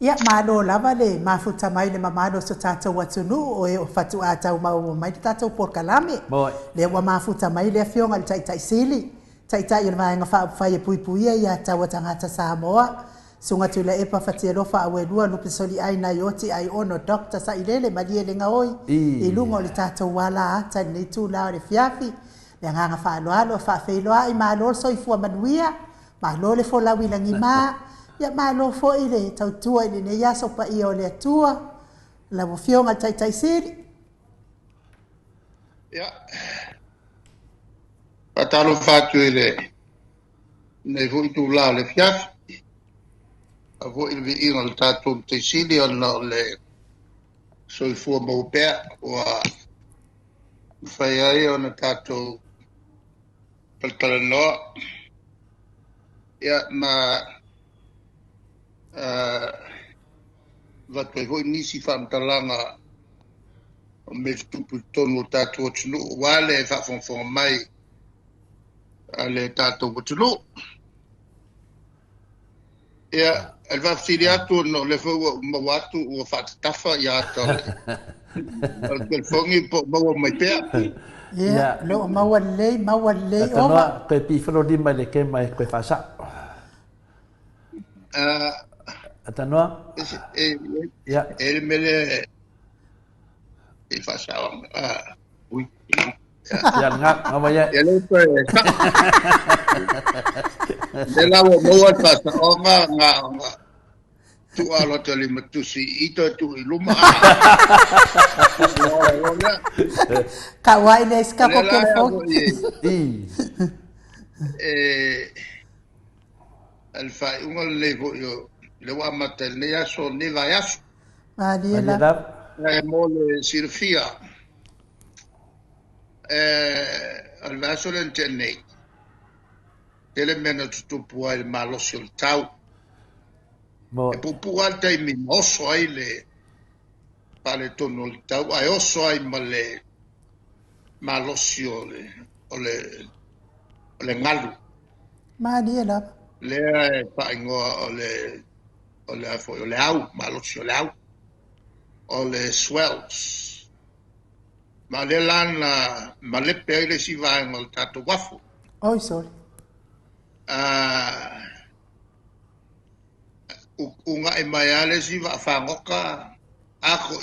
Ia, malo lava le mafuta mai i le mamalu o so tatou atunuu o e o fatuā tau maua mai le tatou polokalame. Lea ua mafuta mai le Afioga i le Taitai Sili, Taitai o le Vaega Faaupufai e Puipuia Ia Tau a Tagata Samoa, Susuga Tuilaepa Fatialofa Auelua Lupesoliai Naioti Aiono Dr. Sailele Malielegaoi i luga o le tatou ala ata i lenei itula o le afiafi. Le agaga faaaloalo e faafeiloai, malo le soifua manuia, malo le folau i lagima, ia malo foi le tautua i lenei aso paia o le Atua. Lau Afioga i le Taitai Sili. Ia, faatalofa atu i lenei foi itula o le afiafi, a foi le viiga o le tatou Matai Sili ona o le soifua maua pea ua mafai ai ona tatou talatalanoa, ia ma avatu ai foi nisi faamatalaga o mea tutupu i totonu o tatou atunuu aua le faafogafoga mai a le tatou atunuu. Ia, e le faafesili atu ona o lea foi ua ou maua atu ua faatatafa ia ata o le telefoni po o maua mai pea. Ia, o lo o maua lelei, maua lelei ova. Tanoa, toe pifalo lima i le kema e toe faasao. Tanoa? Ia. E le mea lea e faasao. Ui. Ia, lena, nga mai ai. Ia le toe Le la ua maua le faasaoga nga nga tuu alo atu e le limatusi i toe tuu i luma. Kauai le isi O lea kako la e telefoni. foi e le faaiuga lenei foi o le ua amata i lenei aso, lenei vaiaso. Malie Malie lava. lava. E mo le silafia, o le vaiaso lea na tea nei, tele mea na tutupu ai le malosi o le tau. Mo E puupuu lava le taimi na oso ai le faaletonu o le tau, ae oso ai ma le malosi o le galu. Malie lava. Lea e faaigoa o le foi o le au, malosi o le au, o le swells. Ma lea la na malepe ai le isi vaega o le tatou uafu. Oi, sorry. Uga'i mai lava le isi vaafagoka ako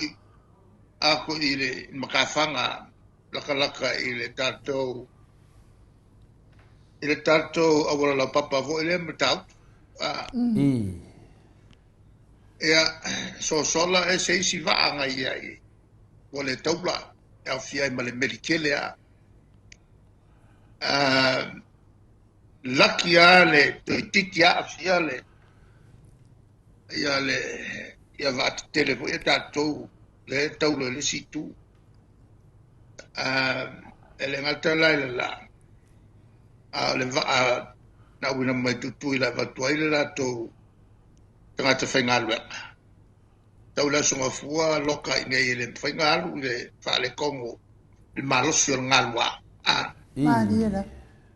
i le makafaga lakalaka i le tatou auala laupapa foi lea Matautu. Ia, sosola e se isi vaa ngai ai ua le taula e aofia ai ma le meli tele a. Laki lava le toeitiiti aafia le ia le ia vaatetele foi e tatou le taula i le isi itu. E le gata la i le la, a o le vaa na auina mai Tutuila e avatu ai le latou tagata faigaluega. Tau le Aso Gafua loka i nei e le mafai ona alu i le faaletonu i le malosi o le galua. Malie lava.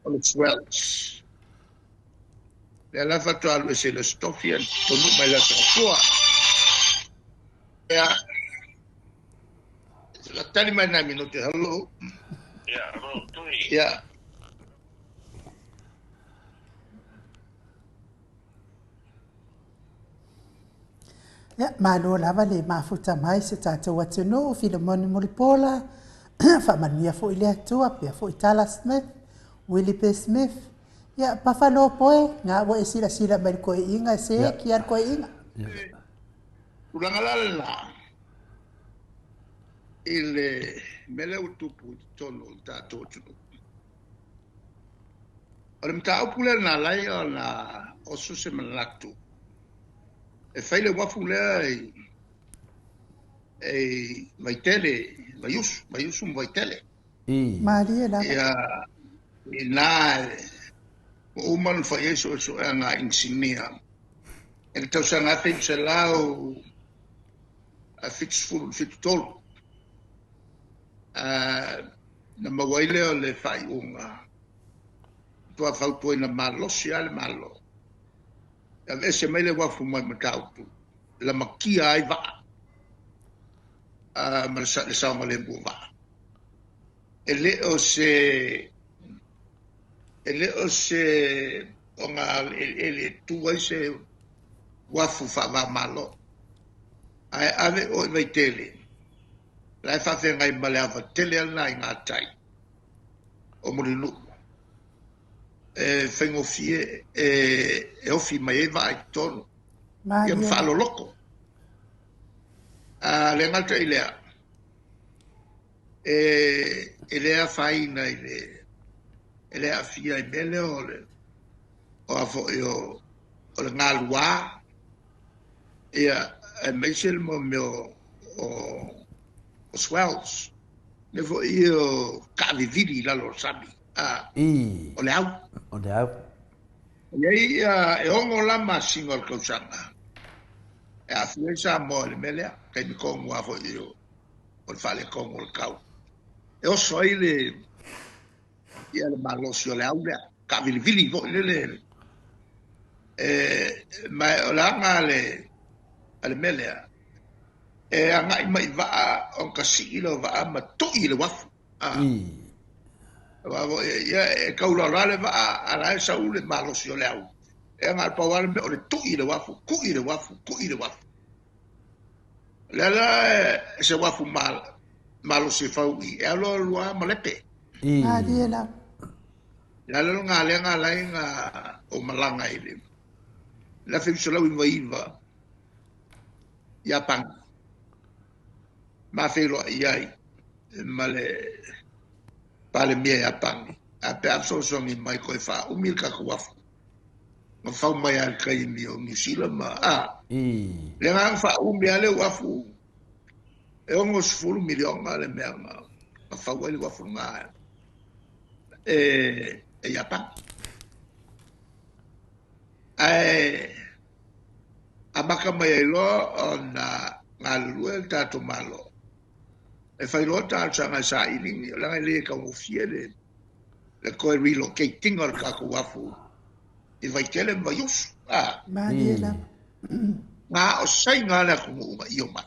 O le swells. Lea la faatoa alu ese i le Aso Tofi e taunuu mai le Aso Gafua. Ia, tali mai nai minute, hello. Ia, hello, Tui. Ia. Ia, malo lava le mafuta mai se tatou atunuu, Filemoni Mulipola, faamanuia foi le Atua, pea foi Tala Smith, Willie P. Smith, ia, Buffalo Poe, ngā ua e silasila mai le koeina, se ki a le koeina. Tulaga la lena i le mea lea ua tupu i totonu o le tatou atunuu. O le mataupu lea na ala ai ona oso se manatu e fai le uafu lea i Vaitele, Vaiusu ma Vaitele. Malie lava. Ia, ina ua uma ona fai ai suesuega a inisinia i le tausaga 1973. Na maua ai lea o le faaiuga tua fautuaina malosi lava le Malo. E aveese mai le uafu mai Matautu. lamatia ai vaa ma le saogalemu o vaa. E le o se e le o se oga eleele e tu ai se uafu faava-o-Malo, ae ave oe i Vaitele, la e faafeagai ma le ava tele lava lena i gatai o Mulinuu, e faigofie e ofi mai ai vaa i totonu, ia ma faaloloko. A le gata i lea, e le afaina i le e le aafia i mea lea o le o a foi o o le galuā, ia aemaise le mea o o swells, mea foi ia o taavivili i lalo o le sami, a I. o le au. O le au. E i ai ia, e 6 la masina o le tausaga e aafia ai Samoa i le mea lea, taimi tonu lava foi o le faaletonu o le tau, e oso ai le ia le malosi o le au lea, taavilivili foi lele. E ma o le aga a le a le mea lea, e agai mai i vaa ona tasii lea o vaa ma tui i le uafu. A I. aua foi ia e taulaola le vaa a la e sau le malosi o le au. E na o le pau lava le mea o le tui i le uafu, tui i le uafu, tui i le uafu. O lea la e se uafu malosi e fau i e alu alu lava malepe. I. Malie lava. Le ala lena lea na ala ai ona ou malaga i le 1999 Iapani. Ma feiloai ai ma le Palemia Iapani a pe a fesoasoani mai koe faaumi le tatou uafu na fau mai lava i le taimi o Niu Sila ma a I. lea na faaumi lava le uafu e 60 miliona le mea na fau ai le uafu lena e Iapani. Ae amata mai ai loa ona galulue le tatou Malo e fai loa talosaga e saili, leaga e le taugofie le toe relocating o le tatou uafu i Vaitele ma Vaiusu. A Malie I. lava. na o Saina le atunuu na io mai.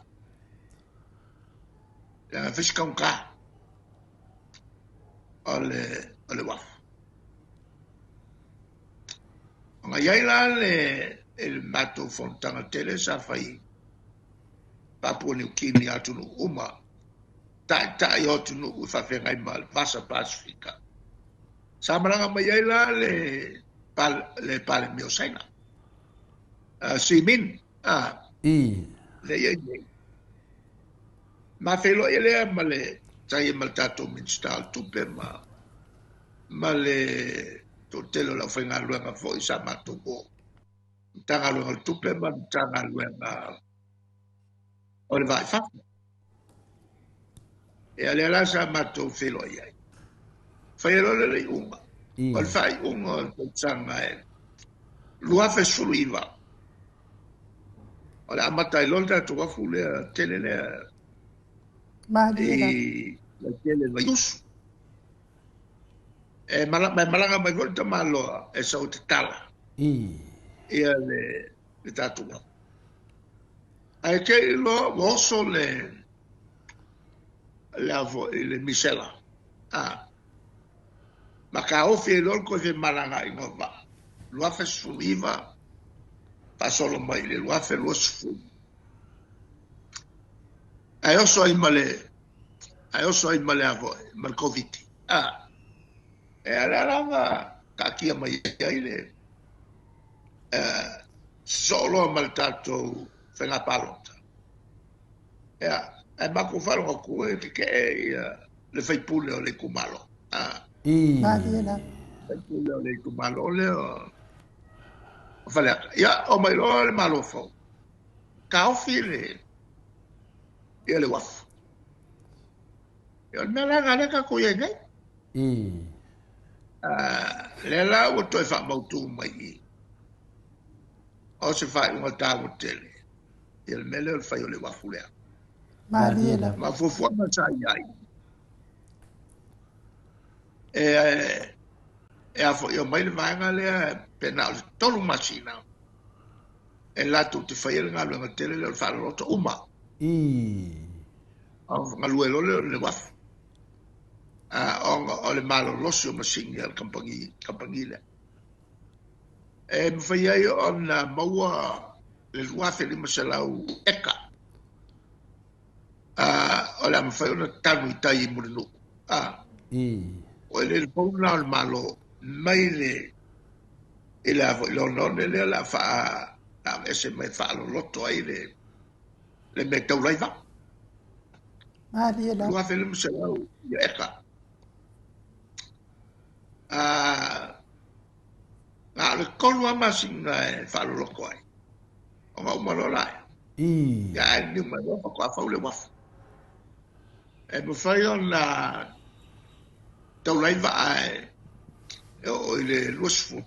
Leaga e fai si taugata o le uafu. Ona i ai la le matou fonotaga tele sa fai Papua Niu Kini atunuu uma, taitai o atunuu e faafeagai ma le Vasa Pasifika. Sa malaga mai ai la le Palemia o Saina, Xi Min, a I. le i ai nei. Ma feiloai lea ma le sa ma le tatou Minisita o le Tupe ma le toatele o le aufaigaluega foi sa matou o. Matagaluega o le Tupe ma le Matagaluega o le Va i Fafo. Ia lea la sa matou feiloai ai. Fai ai loa le iuga. I. O le faaiuga o le tausaga e 2019. O le amata ai loa le tatou uafu lea tele lea Malie lava. i Vaitele Vaiusu. E malaga mai foi le tamaloa e sau tatala I. ia le tatou uafu. Ae te i loa ua oso le a foi le misela. A ma taofi ai loa le toe femalagaaiga o vaa 2019 faasolo mai i le 2020. Ae oso ai ma le a foi ma le Covid. A e ala lava taatia mai ai le sosoo loa ma le tatou faiga palota. Ia, ae matou faalogo atu e tetee ia le faipule o le itumalo. A I. Malie lava. faipule o le itumalo lea o Faleata. Ia, o mai loa le Malo fou. Taofi le ia le uafu. Ia, o le mea la lena lea tatou i ai nei. I. Lea la ua toe faamautu mai i o se faaiuga taua tele ia le mea lea o le fai o le uafu lea. Malie lava. Ma fuafuaga sa i ai e a foi o mai le vaega lea pe na o le 3 masina E latou te faia le galuega tele lea o le faaloloto uma. Ona galue loa lea o le uafu. Ona o le malolosi o masini a le kamupani lea. E mafai ai ona maua le 2,500 eka o le a mafai ona tanu i tai i Mulinuu. O eleele fou na o le Malo mai le i le a foi le oneone lea o le a faa ese mai e faaloloto ai le mea e taula ai vaa. Malie lava. 2,500 ia eka. Na o le 3 lava masina e faaloloto ai. Ona uma loa lea. Ia ae liliu mai loa faatoa fau le uafu. E mafai ona taula ai vaa e oo i le 20.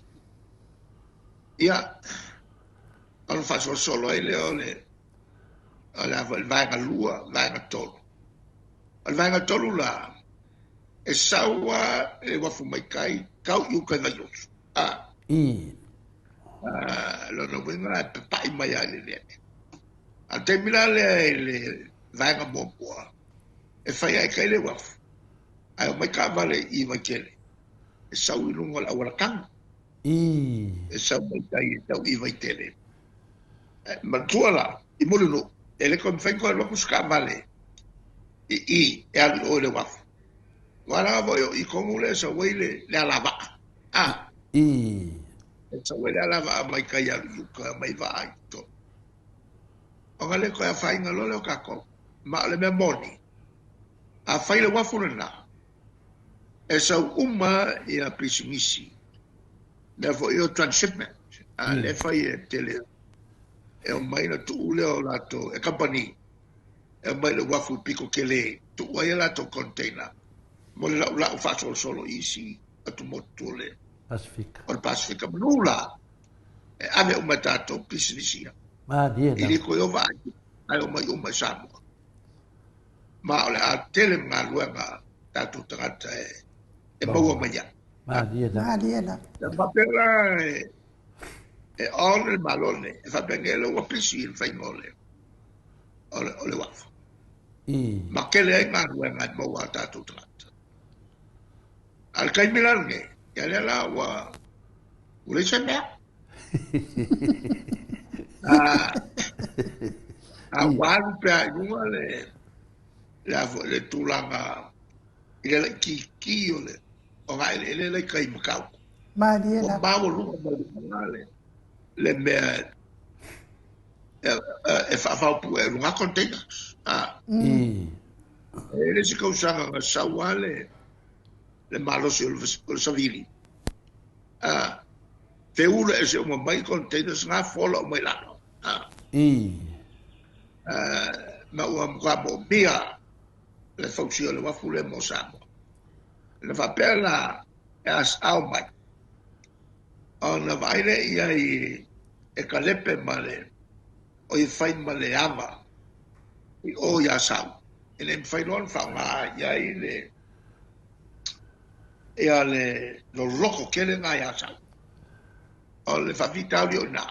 Ia, ona faasolosolo ai lea o le o le a foi le vaega 2, vaega 3. O le vaega 3 la, e sau lava le uafu mai tai, tau i uta i Vaiusu. Lona uiga e papai mai lava i le eleele. A o le taimi la lea i le vaega muamua, e fai lava i tai le uafu, ae omai taavale i Vaitele, e sau i luga o le auala tanu. E sau mai tai e tau i Vaitele. Manatua la, i Mulinuu, e le toe mafai ona toe alu atu se taavale i i e alu i o i le uafu. Aua leaga foi o i tonu lea e sau ai le alavaa. E sau ai le alavaa mai tai alu i uta mai vaa i totonu. Ona le toe afaina loa lea o tatou. Ma o le mea moni, a fai le uafu lena, e sau uma ia pisinisi, mea foi o transshipment, a lea e fai e tele, e omai na tuu lea o latou, e kamupani, e omai i le uafu i pito tele, tuu ai a latou container mo le laulau faasolosolo i isi atumotu o le Pasifika. O le Pasifika. Manu la, e ave uma e tatou pisinisi ia. Malie I le toe ova ai, ae omai uma i Samoa. Ma o le a tele galuega tatou tagata e maua mai ai. Malie la. Malie la. E faapea la e on le Malo lenei, e faapea nei lea ua pisi i le faiga o le uafu. Ma tele ai galuega e maua a tatou tagata. A o le taimi la lenei, ia lea la ua leai se mea. A ua alu pea i luga le tulaga i le laitiiti o le o ngā eleele la i tai i Matautu. Malie la. Ua maualuga mai luga le mea e faafaopue ai luga containers. E le se tausaga na sau lava le malosi o le savili. Feula ese uma mai containers ngā fola uma i lalo. Ma ua matua moomia le fausia o le uafu lea mo Samoa. Na faapea la e asao mai, ona vaai lea i ai e kalepe ma le o i fai ma le ava i o ia Sau. E le mafai loa ona faaaoga i ai le ia le loloko tele ngā ia Sau. O le faafitauli o ina,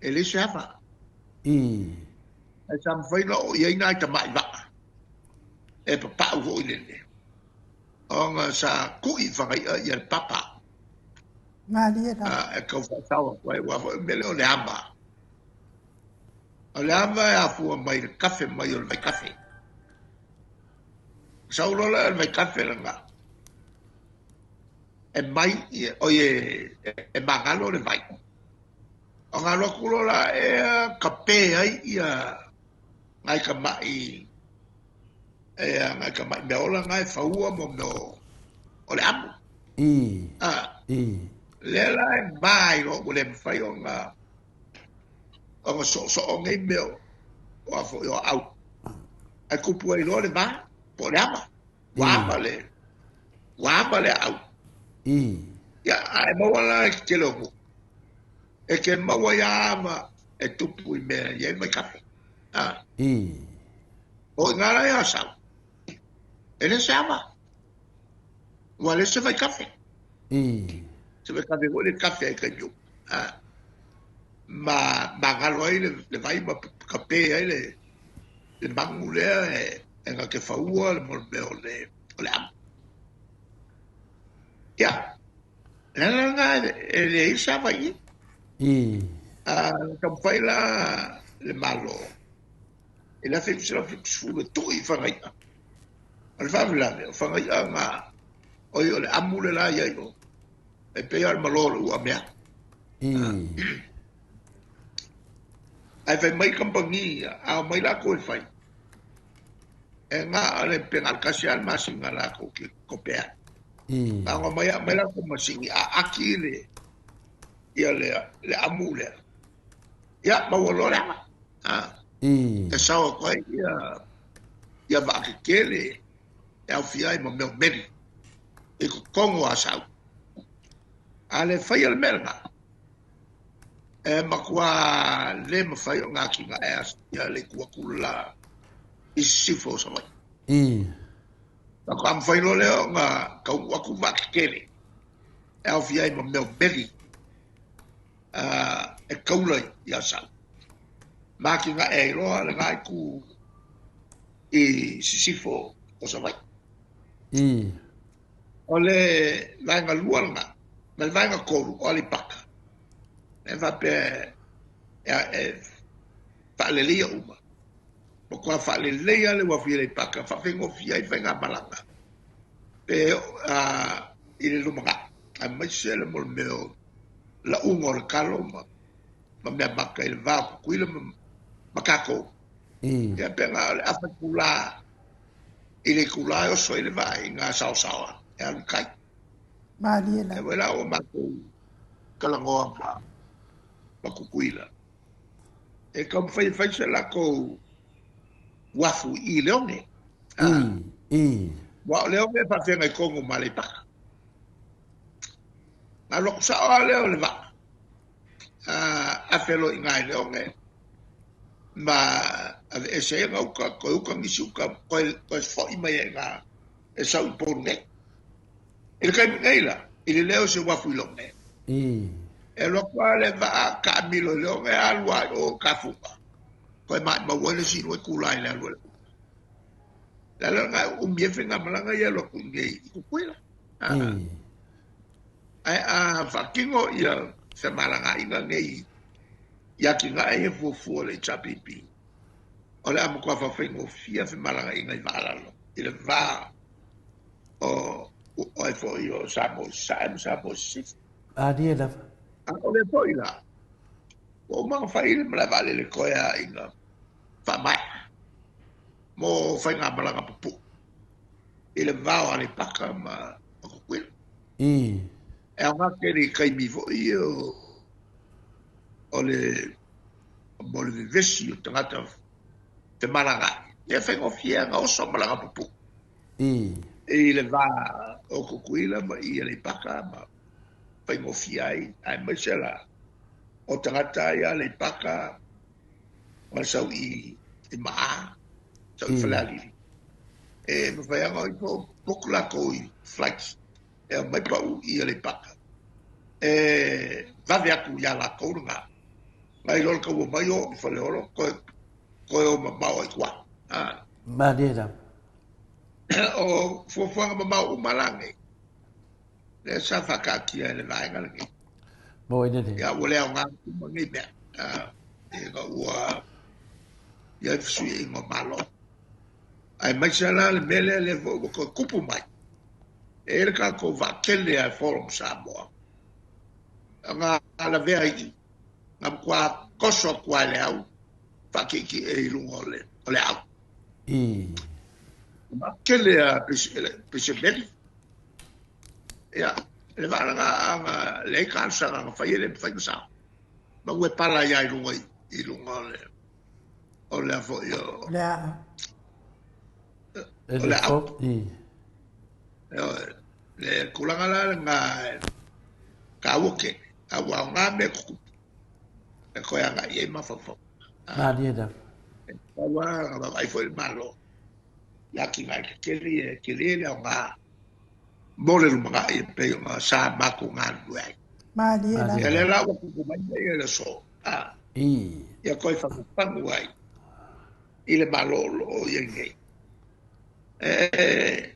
e leai se ava. Ae sa mafai ona oo i ai nai tamai vaa e papau foi lele, ona sa kui i fagai'a ia le papa. Malie la. E tau faasao atu ai, aua foi o le mea lea o le ava. O le ava e afua mai le kafe mai o le vaikafe. Sau loa lea o le vaikafe lena, e mai, oi e magalo le vai. Ona alu atu loa la ea kape ai ia ngai tamai ngai tamai mea ola nga e faua mo mea o le amu. Lea la e ma i loa ua le mafai ona soosoo nei mea o a foi o aau. Ae tupu ai loa le va po o le ava. Ua ava le ua ava le aau. Ia, ae maua la i te tele o nuu. E te maua ia ava e tupu i mea i ai vaikafe. O i ngā la ia sau. E le se ava. Ua le se vaikafe. Se vaikafe foi le kafe ai kai miu. Ma magalo ai le vai ma kape ai le magu lea e ga ke faua le mo mea o le amu. Ia, le ala lena e leai sa vai i. Taumafai la le Malo i le 1970 e tui i Fagai'a. O le faalavelave, o Fagai'a na, oi o le amu le la ia i o, e pei lava o le malo o le uamea. Ae fai mai kamupani ia, a omai lakou e fai, e na o le pe na o le tasi lava le masina lakou te kope ai. Na ona omai aumai latou masini a aki le ia le amu lea, ia maua loa le aga. E sao atu ai ia vaa tetele e aofia ai ma mea o meli i totonu o Asau. A le faia le mea lena, e matua le mafai ona atinae ia le itu atu la i sisifo o Savaii. Faatoa mafai loa lea ona taunuu atu vaa tetele e aofia ai ma mea o meli e taula i Asau. Ma atinae ai loa lena itu i sisifo o Savaii. O le vaega lua lena, ma le vaega tolu o Aleipata, e faapea e faaleleia uma. Matua faaleleia le uafu i Aleipata, faafaigofie ai faigamalaga pe i le lumanai, aemaise le mo le mea o lauga o le talo ma mea mata i le va o Tutuila ma tatou. Ia pe na o le afa itula i le itula e oso ai le vaa i ngā saosaoa e alu i tai. Malie la. E wai la o mātou talanoa ma Tutuila. E taumafai e fai se latou uafu i Leone. Aua o Leone e faafeagai tonu ma Aleipata. Na alu atu sao lava lea o le vaa, afe loa i ina i Leone ma aveese ai gauta, toe uta nisi uta, toe foi mai ai i ina e sau i Upolu nei. I le taimi nei la, i le leo o se uafu i Leone, e alu atu lava le vaa taamilo i Leone, alu lava i o i Tafuga, toe maumau ai le isi lua itula i le alu a le uta. O le ala lena e umi ai faigamalaga ia e alu atu i inei i Tutuila. Ae a faatino ia femalagaaiga nei i atinae ia fuafua e le HRPP, o le a matua faafaigofie femalagaaiga i vaa lalo i le va o ai foi o Samoa i Sasae ma Samoa i Sisifo. Alia lava. A o lea foi la, ua uma ona fai le malae vaalele toe a ina faamaea mo faigamalaga pupuu i le va o Aleipata ma Tutuila. E aoga tele i taimi foi ia o le mo le vevesi o tagata femalagaai, e faigofie ona oso malaga pupuu i le va o Tutuila ma i Aleipata ma faigofie ai, aemaise la o tagata ia Aleipata ma sau i Maa, sau i Falealili. E mafai lava ona book latou i flights e aumai pau i Aleipata e vave atu ia latou lena. Nai lo le taua mai o i Faleolo toe o mamao ai tua. Malie lava. O fuafuaga mamao uma la nei, lea sa faataatia e le vaega lenei. Mo ina le. Ia ua le aoga uma nei mea. Ina ua i ai fesuiaiga o Malo. Aemaise la le mea lea lea foi ua toe tupu mai, e i ai le tatou vaatele a Forum Samoa, na lavea i i, na matua toso atu lava e le au faatietie i luga o le au. Vaatele a pei se meli. Ia, le vaa lena na leai talosaga na fai e le mafai ona sao. Ma ua e pala ai lava i luga i luga o le o le a foi o Le aa. O le au. Le tulaga la lena e taua tele, aua o na mea tutupu e toe agai i ai mafaufau. Malie lava. E tatau lava ona vaavaai foi le Malo i atinae tetele ia e tele le aoga mo le lumanai e pei ona sa matou galulue ai. Malie lava. Ia lea la ua tupu mai mea ia i le aso. A. I. Ia koe fagufagu ai i le Malo o lo o i ai nei. E,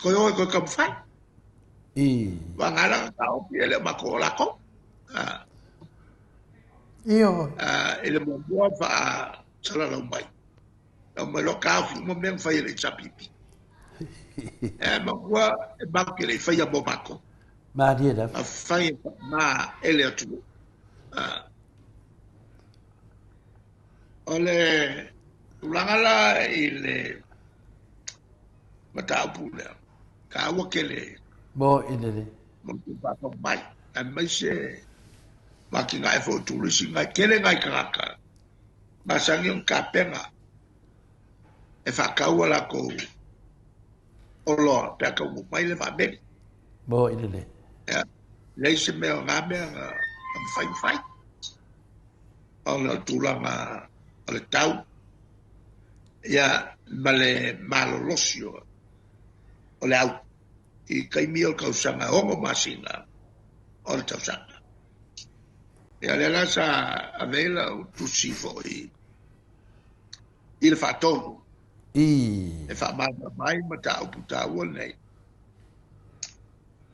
koe oe koe kamufai. I. Wa ngala ka opi ele ma ko lako. A. Io. A, ele mo mua fa sala lau mai. Lau mai lo ka fi mo meng fai le chapipi. E ma kua e ma ke le fai mo mako. Malie lava. A fai ma ele atu. A. O le tulaga la i le mataupu lea, taua tele Mo i lele. mo le faafofoga mai, aemaise ma atinae foi o turisi nai tele nai tagata masani ona tapena e faatau a latou oloa pe a taunuu mai le vaameli. Mo i lele. Ia, leai se mea o na mea na mafai ona fai ona o le tulaga o le tau ia ma le malolosi o le au i taimi o le tausaga e 6 masina o le tausaga. Ia lea la sa ave ai lau tusi foi i le faatonu I. e faamalamalama ai mataupu taua nei.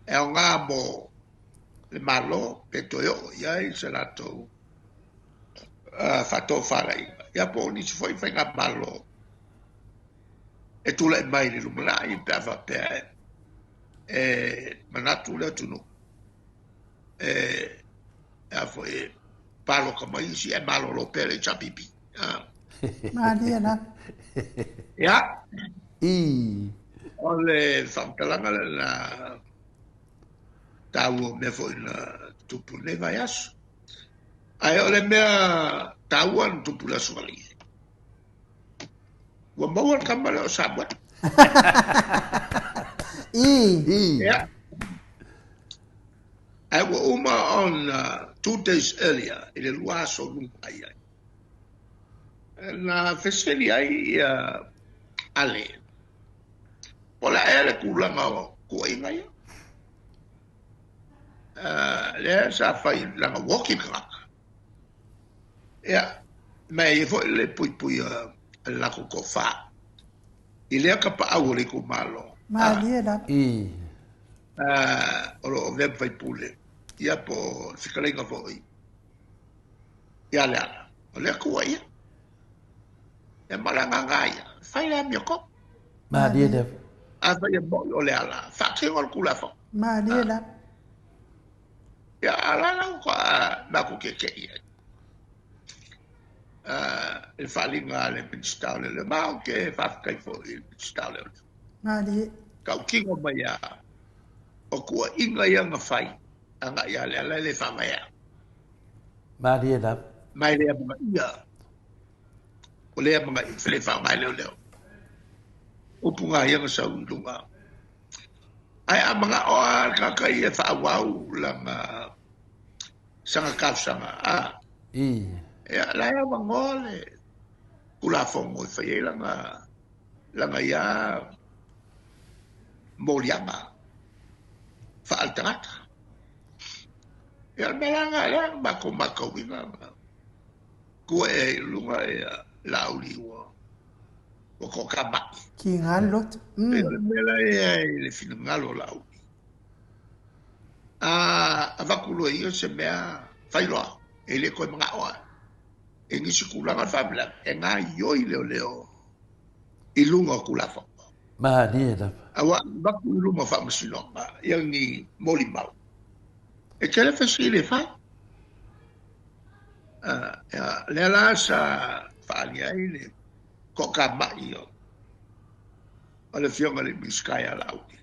E aoga mo le Malo pe toe oo i ai se latou faatofalaiga, ia po o nisi foi faigamalo e tulai mai i le lumanai pe a faapea e manatu le atunuu e a foi e palota mai isi ae malolo pea le HRPP. Malie la. Ia. I. O le faamatalaga lena taua o mea foi na tupu i lenei vaiaso. Ae o le mea taua na tupu i le Aso Faraile, ua maua le tama lea o Samuel. I. I. Ia. Ae ua uma ona 2 days earlier, i le 2 aso luma ai ai. Na fesili ai ia Ale, po o le a ea le tulaga o tuuaiga ia. Lea sa fai lana ua oti le tagata. Ia, ma e i ai foi le puipui a le latou toafa i lea tapaau o le itumalo. Malie lava. I. O lo o avea ma faipule, ia po o le fetalaiga foi ia Leala. O lea tuuaia. Ia ma o le agaga ia, fai le amiotonu. Malie lava. Afai e moi o Leala, faatino le Tulafono. Malie lava. Ia, a o la la ua matou tietie ai i le faaaliga a le Minisita o Leoleo. Ma ou te faafetai foi i le Minisita o Leoleo. Malie. Tautino mai lava, o tuuaiga ia na fai agai ia Leala e le faavaea. Malie lava. Ma e le amanaia, o le amanaia, le faaaoga e leoleo. Upu na ia na sau i luga. Ae a manao lava le tagata ia e faaauau lana saga talosaga, a. I. Ia, la e avanoa le Tulafono e fai ai lana lana ia moliaga faale-tagata. Ia, o le mea la lena lea na matou matauina na tua i luga ia Laauli ua toatamai. Kiga le loto. Pei o le mea la ia i le finagalo o Laauli. A avatu loa e ia se mea fai loa, e le toe manao lava e nisi tulaga o le faalavelave, e gaoioi leoleo i luga o Tulafono. Malie lava. Aua a avatu i luma o Faamasinoga ia ni molimau, e tele fesili e fai. Ia, lea la sa faaali ai le toatamai o le Afioga i le Minisita ia Laauli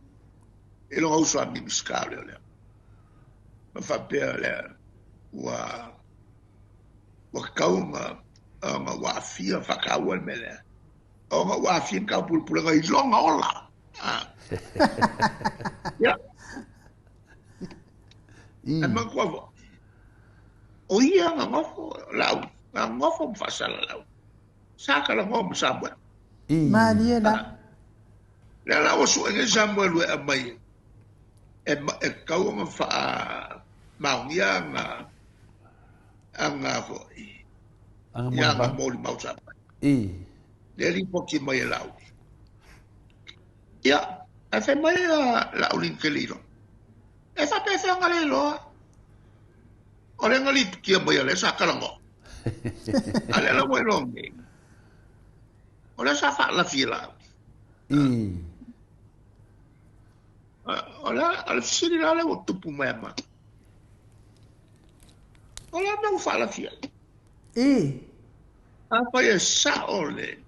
i lona uso a Minisita o Leoleo. Ma faapea lea ua tatau ona ua aafia faataua le mea lea, ona ua aafia ni taupulepulega i lona ola. Ia. I. Ae manatua foi, o ia na nofo Laauli, na nofo ma faasalalau. Sa talanoa ma Samuel. I. Malie lava. Lea la ua sue nei Samuel e aumai e tatau ona faamaonia na Aga foʻi. Aga Ia aga molimau. molimau sa aumai. I. Lea lipoti mai e Laauli. Ia, ae fai mai a Laauli na te le iloa. E faapefea ona le iloa? O lea na lipotia mai a lea sa talanoa. A lea la ua iloa nei. O lea sa faalafi e Laauli. I. O le fesili la lea ua tupu mai ia matou. O le a mea ua faalafi ai? I. Afai e sao le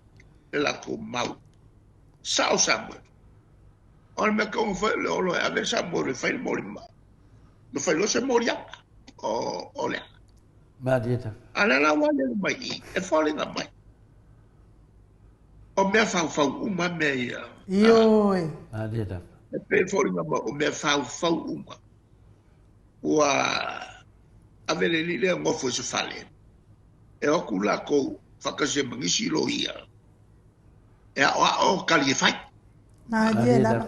latou mau, sao Samuel. O le mea tau na fai o le Olo e ave Samuel e fai le molimau. Na fai loa se moliaga o lea. Malie lava. A lea la ua aliali mai i, e foliga mai. O mea faufau uma mea ia. Ioe. Malie lava. E pei e foliga mai o mea faufau uma. Ua ave le alii lea nofo i se fale. E o atu latou faatasi ai ma nisi loia e aoao tali e fai. Malie lava.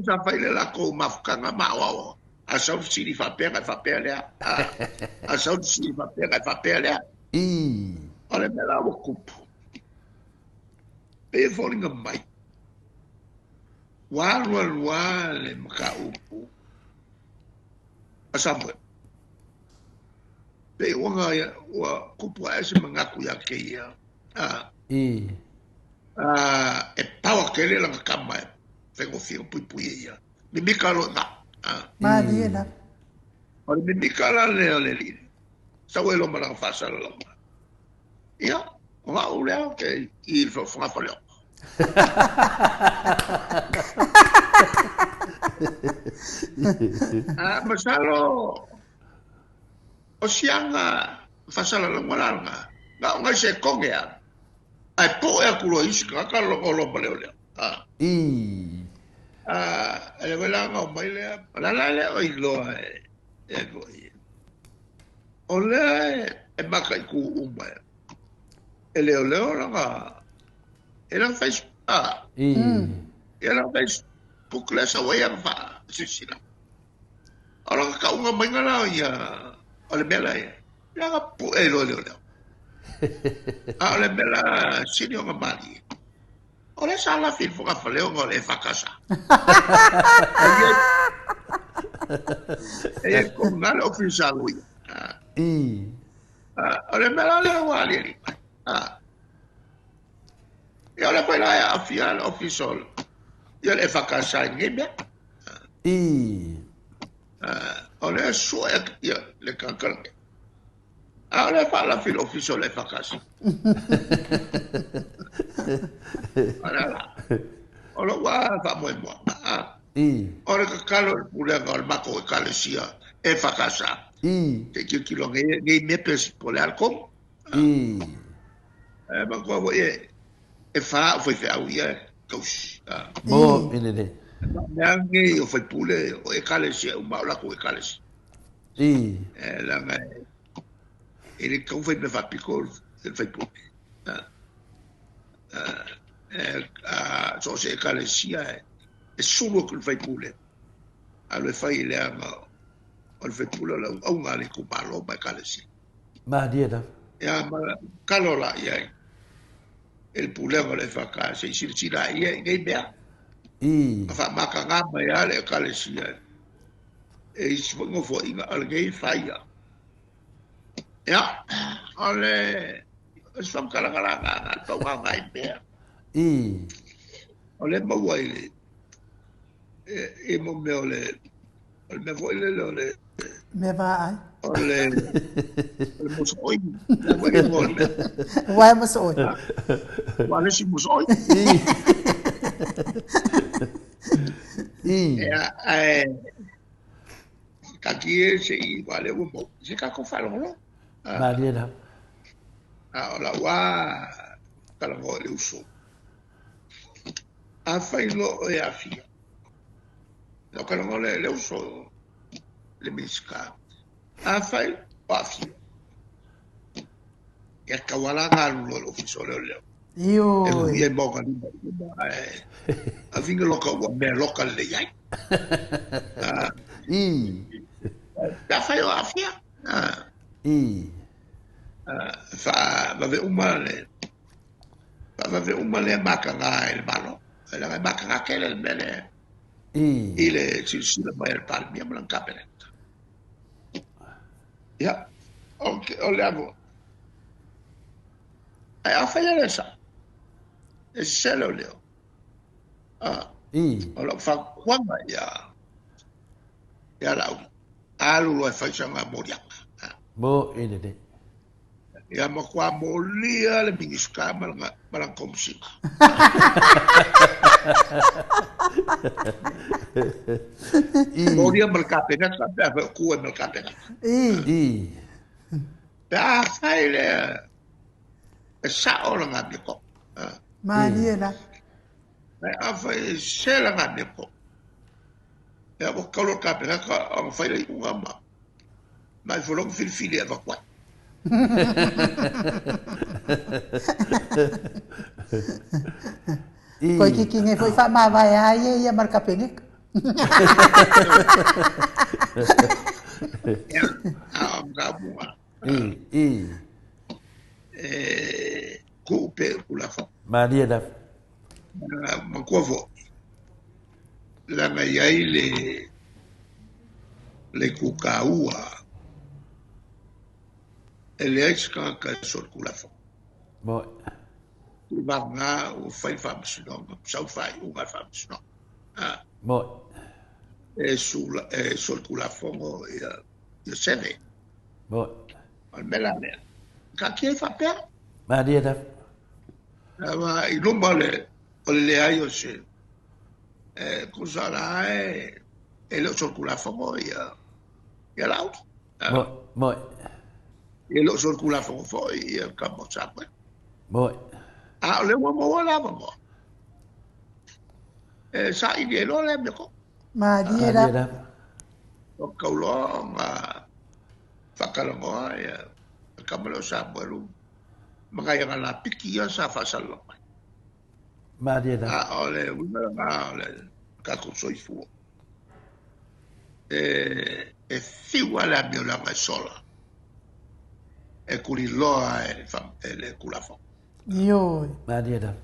Sa fai le latou mafutaga ma aoao. A sau le fesili faapea na e faapea lea. A sau le fesili faapea na e faapea lea. O le mea la ua tupu, pei e foliga mai, ua alu alu lava le mataupu a Samuel. Pei ua ua tupu ae se manatu ia te ia. I. E power tele lana tama e faigofie ona puipui e ia. Mimika loa i ina. Malie lava. O le mimika la lea o le alii, sau ai loa ma lana faasalalauga. Ia, o au lea ou te i le fogafaleoa. Masalo o siaga faasalalauga la lena, na o nai sekone lava, ae poe atu loa i isi tagata logo loa ma leoleo. A le foi la na omai lea, o le ala lea o iloa e foi. O lea e mataitu uma e leoleo lana e lana Facebook. Ia lana Facebook lea sau ai ana faasilasila. O lana tauga maiga la ia o le mea la ia. Lea na pue loa e leoleo. A o le mea la sili ona malie, o lea sa lafi i le fogafale ona o le EFKS. E i ai tonu la le ofisa a loia. O le mea la lea ua aliali mai. Ia o lea foi la e aafia le ofisa o le EFKS i lenei mea. O lea e sue ia le tagata lenei. A o lea e faalafi i le ofisa o le EFKS. O le ala. O lou lava faamoemoega. O le tatalo i le pulega o le matou ekalesia EFKS. Se i tilotilo nei mea pe po o le a le tonu. E manatua foi e fa au faifeau ia e tausi. Mo i lelei. Mea nei o faipule o ekalesia uma o latou ekalesia. E leaga e le tatau fai mea faapito le faipule. So o se ekalesia e sulu atu i le faipule, alu e fai leaga o le faipule o le auauna a le itumalo ma ekalesia. Malie lava. Ia ma tatalo la i ai e le pulega o le EFKS se i silasila ai ia i nei mea. Ma faamataga mai lava le ekalesia e isi foi nofoaiga a lenei faia. Ia, o le se faamatalaga la na pau lava nai mea. O lea e maua i le i mo mea o le o le mea foi lele o le Mea vaai. O le o le mosooi. Le foi le igoa o le mea. Uaea mosooi. Ua le isi mosooi. Ia, ae taatia se i aua lea ua maua se tatou faalogologo. Malie lava. A o lau lava talanoa i le uso, afai loa e aafia, lau talanoa lea i le uso le Minisita, afai o aafia, ia tatau lava la ona alu loa i le Ofisa o Leoleo. Ioe. E ui ai ma ona lima i luma, ae avina loka ua mea loka lelei ai. Pe afai o aafia. I. Faavave uma le faavave uma lea mataga e le Malo. Leaga e mataga tele le mea lea I. i le silasila mai a le Palemia ma lana Kapeneta. Ia, o le avo. Ae afai e le sao, e sese leoleo. I. O lau fautuaga ia Laauli, alu loa e fai sana moliaga. Mo i lelei. Ia matua molia le Minisita ma lana Komesina. Molia ma le Kapeneta pe afai o tu ai ma le Kapeneta. I. Pe afai lea e sao lana amiotonu. Malie la. Ae afai e sese lana amiotonu, ia ua tatau loa le Kapeneta ona fai le iuga ma ma ifo loa ona filifili e avatu ai. Toeitiiti nei foi faamavae a ia ia ma le Kapeneta. Ia, a o mataupu I, i. E tuu pea i Tulafono. Malie lava. Matua foi, leaga e i ai le le itu taua e leai se tagata e solitulafono. Moi. Tulaga ua fai le faamasinoga, sau faaiuga a le faamasinoga. Moi. E sula e solitulafono ia Ioseve. Moi. O le mea la lea, taatia ai faapea. Malie lava. Aua i luma o le o le leai o se e tusa la e e le o solitulafono ia ia Laauli. Moi, moi. E le o solitulafono foi ia le tama o Samuel. Moi. A o lea ua maua le avanoa e saili ai loa le amiotonu. Malie lava. Ua tatau loa ona faatalanoa ia le tama lea o Samuelu ma nai ana lapiki ia sa faasalalau mai. Malie lava. A o le uiga lena o le tatou soifua, e fiu lava le amio leaga e sola, e tuliloa e le Tulafono. Ioe. Malie lava.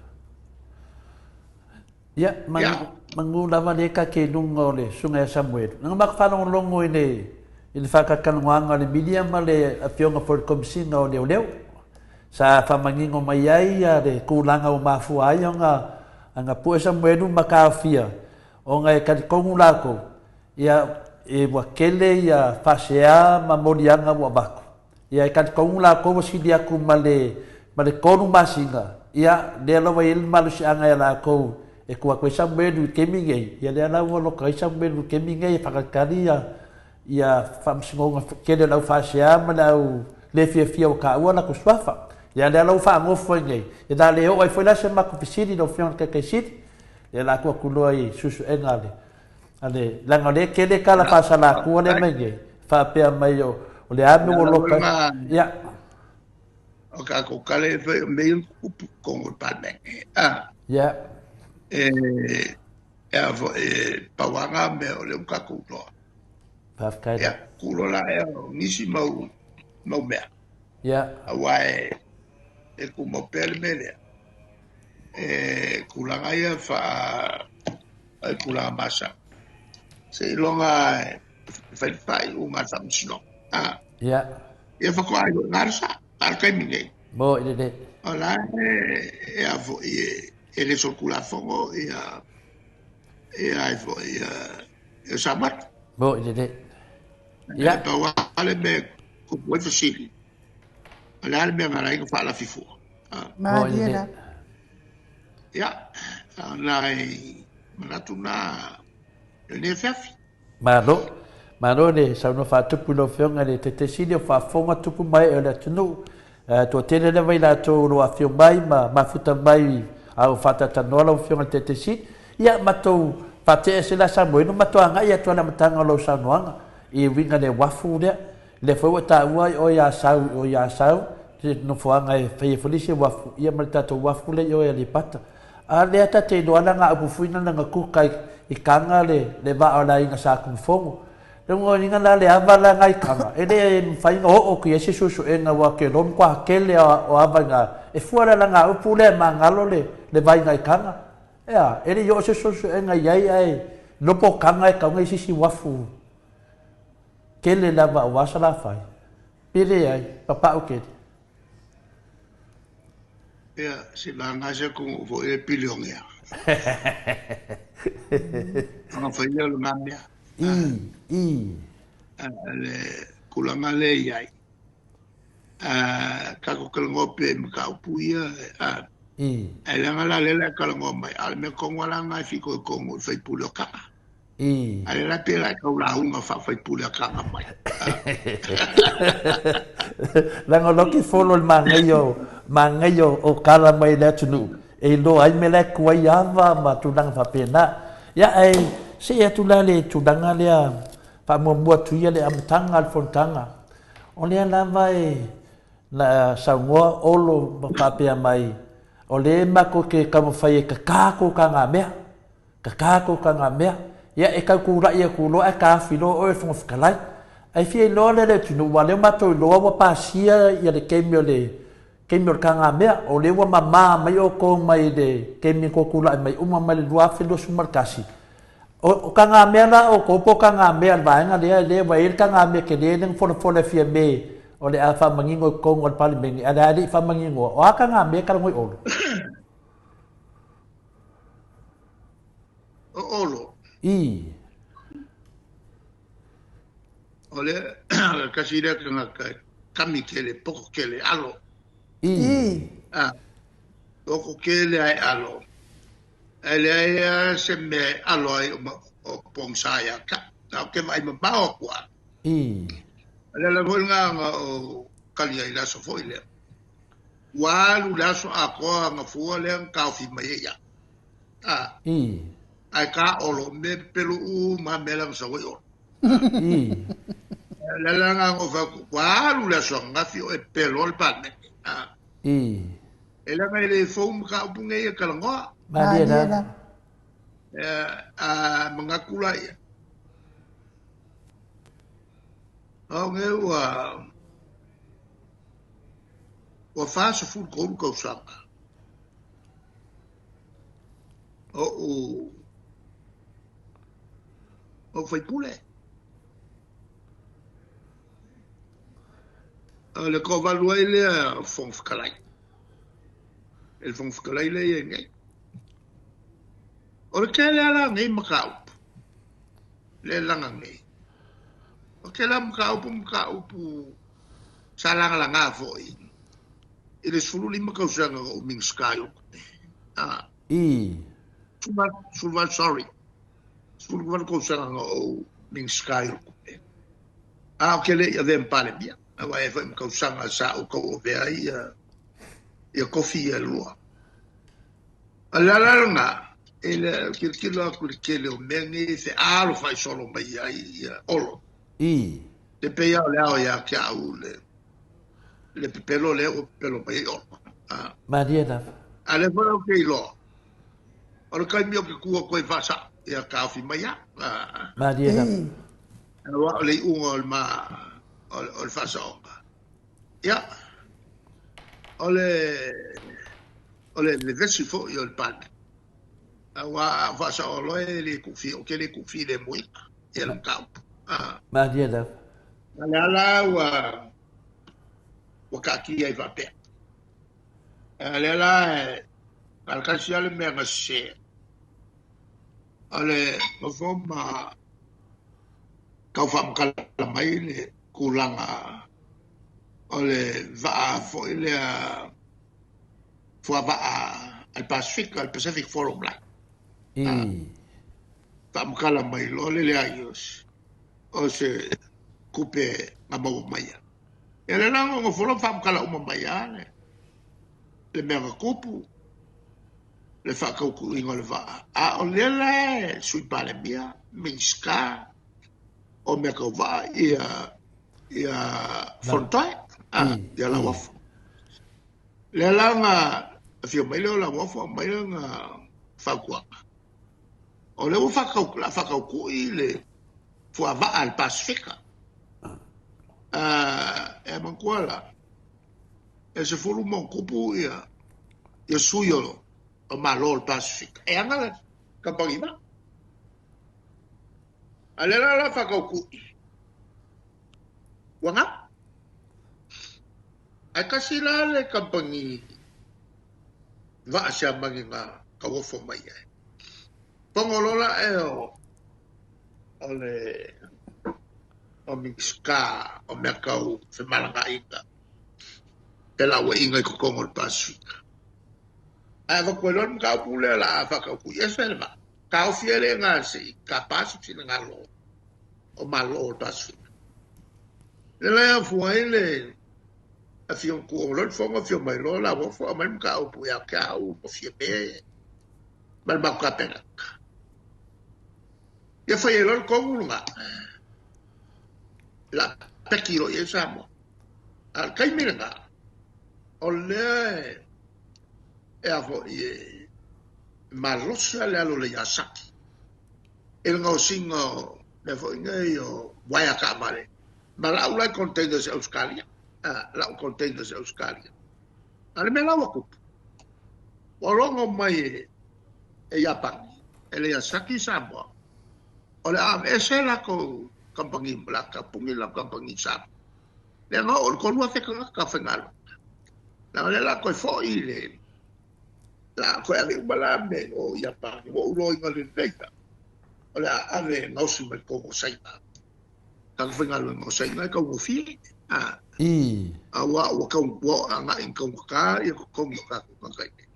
Ia, manu lava le ka ke lunga o le susuga ia Samuelu. Na matou faalogologo i le i le faatalatalanoaga a le Milia ma le Afioga foi i le Komesina o Leoleo, sa faamanino mai ai le tulaga ua mafua ai ona ona pue Samuelu ma taofia ona e talitonu latou, ia, e ua tele ia faasea ma moliaga ua avatu. Ia e talitonu latou ua sili atu ma le ma le 3 masina, ia lea lava e i ai le malosiaga ia latou e tuu atu ai Samuelu i le taimi nei, ia lea la ua loka ai Samuelu i le taimi nei e faatalitali ia ia faamasinoga tele o le au faasea ma le au le fiafia ua taua latou suafa. Ia lea la ua faanofo ai nei, ia na le oo ai foi la se matou fesili i lau Afioga i le Taitai Sili, lea la tuu atu loa i suesuega a le A le, leaga o lea e tele tala faasalatua lea e aumai nei, faapea mai o, o le a mea ua loka ai. Ia. O tatou tala e fai o mea ia na tutupu i totonu o le Palemene. A. Ia. E, e a foi, e pau lava na mea o lea ua tatou iloa. Faafetai. Ia, tuu loa la ea o nisi mau, mau mea. Ia. Aua e, e tumau pea le mea lea. E tulaga ia faa ai tulaga masani. Seiloga e fai le faaiuga a le Faamasinoga. A. Ia. Ia faatoa iloa i ina le sao. A o le taimi nei. Mo i lelei. O la e, e a foi e, e le solitulafono ia, ia ai foi ia, ia Samuel. Mo i lelei. Ia. E pau lava le mea e tupu ai fesili. O le a le mea na ala ai ona faalafi fua? Malie la. Ia, o nai manatu na i lenei afiafi. Malo. Malo le saunoa faatupu i lau Afioga i le Taitaisili o faafofoga tupu ma ee o le atunuu. Toatele lava i latou o lo o afio mai ma mafuta mai a o faataatanoa lau Afioga i le Taitaisili. Ia, matou faatea se la Samoa matou agai atu lava i le amataga o lau saunoaga i uiga le uafu lea. Lea foi ua taua i oe Asau, i oe Asau, le nofoaga e fai ai foi le isi uafu, ia ma le tatou uafu lea i oe Aleipata. A lea ta te iloa lana upu fuina lana kuka i kaga le vaa o le aiga Sa Tunufono. Le uga la le ava la ngai kanga, e le mafai ona oo atu i ai se suesuega aua ke loa matua tele o ava ina e fua le alaga upu lea e magalo le le vai ngai kanga. Ea, e le i oo se suesuega i ai ae lopo kanga e tau nei sisi uafu tele lava aua Salafai. Pe leai, papau tele. Ia, se vaga se atunuu foi e pilionea. Ona fai lea o lena mea. I, i. Le tulaga lea e i ai. Tatou talanoa pea i mataupu ia. I. Ae leaga la lea o le a e talanoa mai, a o le mea tonu lava lena e fitoitonu i le sui usufono o Taga. I. A lea la pei la e tau lauga faa-faipule a Taga mai. Leaga o lou ke folo i le manaia o, manaia o tala mai le atunuu e iloa ai mea la e tuai ava ma tulaga faapena. Ia ae see atu la le tulaga lea faamuamua atu ia le amataga o le fonotaga. O lea lava e na saunoa Olo ma faapea mai, o lea matou te taumafai e kaka tou tagamea. Kaka tou tagamea. Ia, e tau tulai atu loa ae taofi loa oe e le Fofoga Fetalai. Ae fia iloa lea le atunuu, aua o lea ua matou iloa ua pasia ia le taimi o le taimi o le tagamea. O lea ua mama mai outou mai le taimi na tou tulai mai uma mai le 2021. O tagamea la a outou po o tagamea a le vaega lea, lea ua i ai le tagamea tele lea na folafola e Fiame o le a faamanino i totonu o le Palemene, ae o le a le i faamaninoa. O a tagamea e talanoa i Olo? O Olo. I. O le tasi lea tagata e kami tele, poto tele, alo. I. A, poto tele ae alo. Ae leai lava se mea e alo ai o pogisa ia te au. Ae ou te vaai mamao atu lava. I. O le ala foi lena na ou kali ai i le aso foi lea. Ua alu le aso atoa gafua lea na taofi mai ai au. A. I. Ae ka Olo, me pepelo uma lava mea la na sau ai Olo. I. O le ala lena na ou fai atu, ua alu le aso ananafi o e pepelo le Palemene. A. I. E leaga e le fou mataupu nei e talanoa. Malie lava. A manatu laia. Au nei ua Ua 43 tausaga oʻu ou faipule. O le toavalu ai lea o Fofoga Fetalai. E le Fofoga Fetalai lea e i ai nei. O le tele lava la o nei mataupu lea e laga nei, o le tele lava o mataupu o mataupu sa lagalaga foi i le 15 tausaga na ou Minisita ai o a I. 18, sorry, 18 tausaga na ou Minisita ai o Tupe. A ou te le i avea ma Palemia, aua e ai foi ma tausaga sa ou tauavea ai ia tofi ia e lua. O le ala lena, e le tilotilo atu i le tele o mea nei e fealo faisolo mai ai ia Olo. I. E pei lava o le ao ia te au le, le pepelo lea ua pepelo mai ai Olo. A. Malie lava. A lea foi ou te iloa, o le taimi ou te tu atu ai faasao, ia taofi mai au. A. Malie lava. Aua o le iuga o le ma, o le faasaoga. Ia, o le, o le vevesi foi o le Palemene. Aua a faasao loa e le tuufia, ou te le tuufilemuina ia le mataupu. Malie lava. A le ala ua ua taatia ai faapea. A lea la e na o le tasi lava le mea na sese. O le nofo ma tau faamatala mai le tulaga o le vaa foi lea fuavaa a le Pasefika, le Pacific Forum Line. I. Faamatala mai loa le leai o se tupe na maua mai ai. Ia lea la na nofo loa faamatala uma mai lava le mea na tupu, le faatautuuina o le vaa. A o lea la e Sui Palemia, Minisita o mea tau vaa ia ia Fonotoe, ia Lauofo. Lea la na afio mai lea o Lauofo aumai lana fautuaga. O lea ua faatau, la faatautui le fuavaa a le Pasefika. E manatua la, e 10+ ia sui o Malo o le Pasefika e ana le kamupani vaa. A lea la la faatautui, ua gau. Ae tasi la le kamupani vaa Siamani na tauofo mai ai. Fono loa la e o le o Minisita o mea tau femalagaaiga felauaiga i totonu o le Pasefika. Ae avatu ai loa le mataupu lea o le a faatautui ese le vaa. Taofi ai le ga se i tapa se finagalo o Malo o le Pasefika. Lea la e afua ai le afio tuuo loa le fono afio mai loa Lauofo aumai le mataupu ia te au ma Fiame ma le matou Kapeneta. Ia fai ai loa le tonu lena. La peki loa i ai Samoa. A o le taimi lena, o lea e a foi e malosi lava le alo o le Yasaki i le gaosiga o mea foi nei o uaea taavale ma lau la i containers i Ausetalia, lau containers i Ausetalia. A o le mea la ua tupu, ua logo mai e Iapani, e le Yasaki Samoa, o le a aveese latou kamupani, o le a tapuni latou kamupani i Samoa. Lea na oo i le 3,000 tagata faigaluega. Leaga o lea o le a toe foi i le la a toe ave uma la mea i o Iapani, ua ou iloaina lelei la, o le a ave e gaosi mai totonu o Saina. Tagata faigaluega o Saina e taugofie. A, aua ua tau, ua agai i taugata ia totogi o tatou tagata i inei.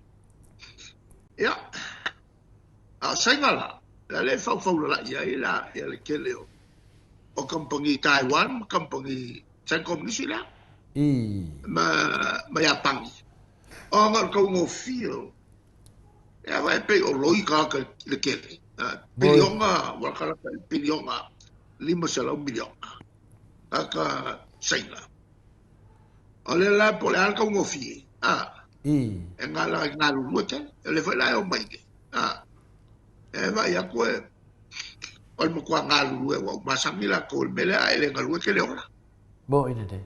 Ia, a o Saina la, la lea e faufaulalai ai la ia le tele o o kamupani Taiwan ma kamupani Saina Komunisi lea. Ma Iapani. Ona o le taugofie o e awa e pei o loi tagata i le tele. Piliona, ua latalata i le piliona, 500 miliona tagata Saina. O lea la po o le a le taugofie, e galulue tele. O lea foi la e omai nei. E vaai atu e o le matua galulue ua ou masani latou i le mea lea, a e le galue e te le ola. Moni lelei.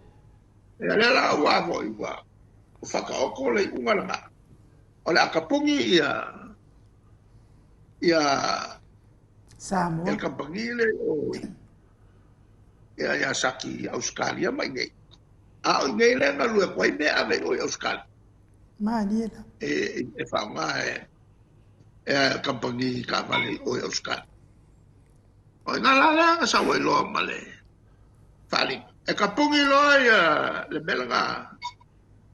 Ia lea la ua foi ua whakaoko le iuga lena. O le a tapuni ia ia Samoa. E kamupani le o ia Yasaki i Australia mai nei. A o i nei le galue atu ai mea ave i o i Australia. Malie la. E e whaonga e e kamupani taavale i o i Australia. O i ngā la lea na sau ai loa ma le faaaliga. E tapuni loa ia le mea lena,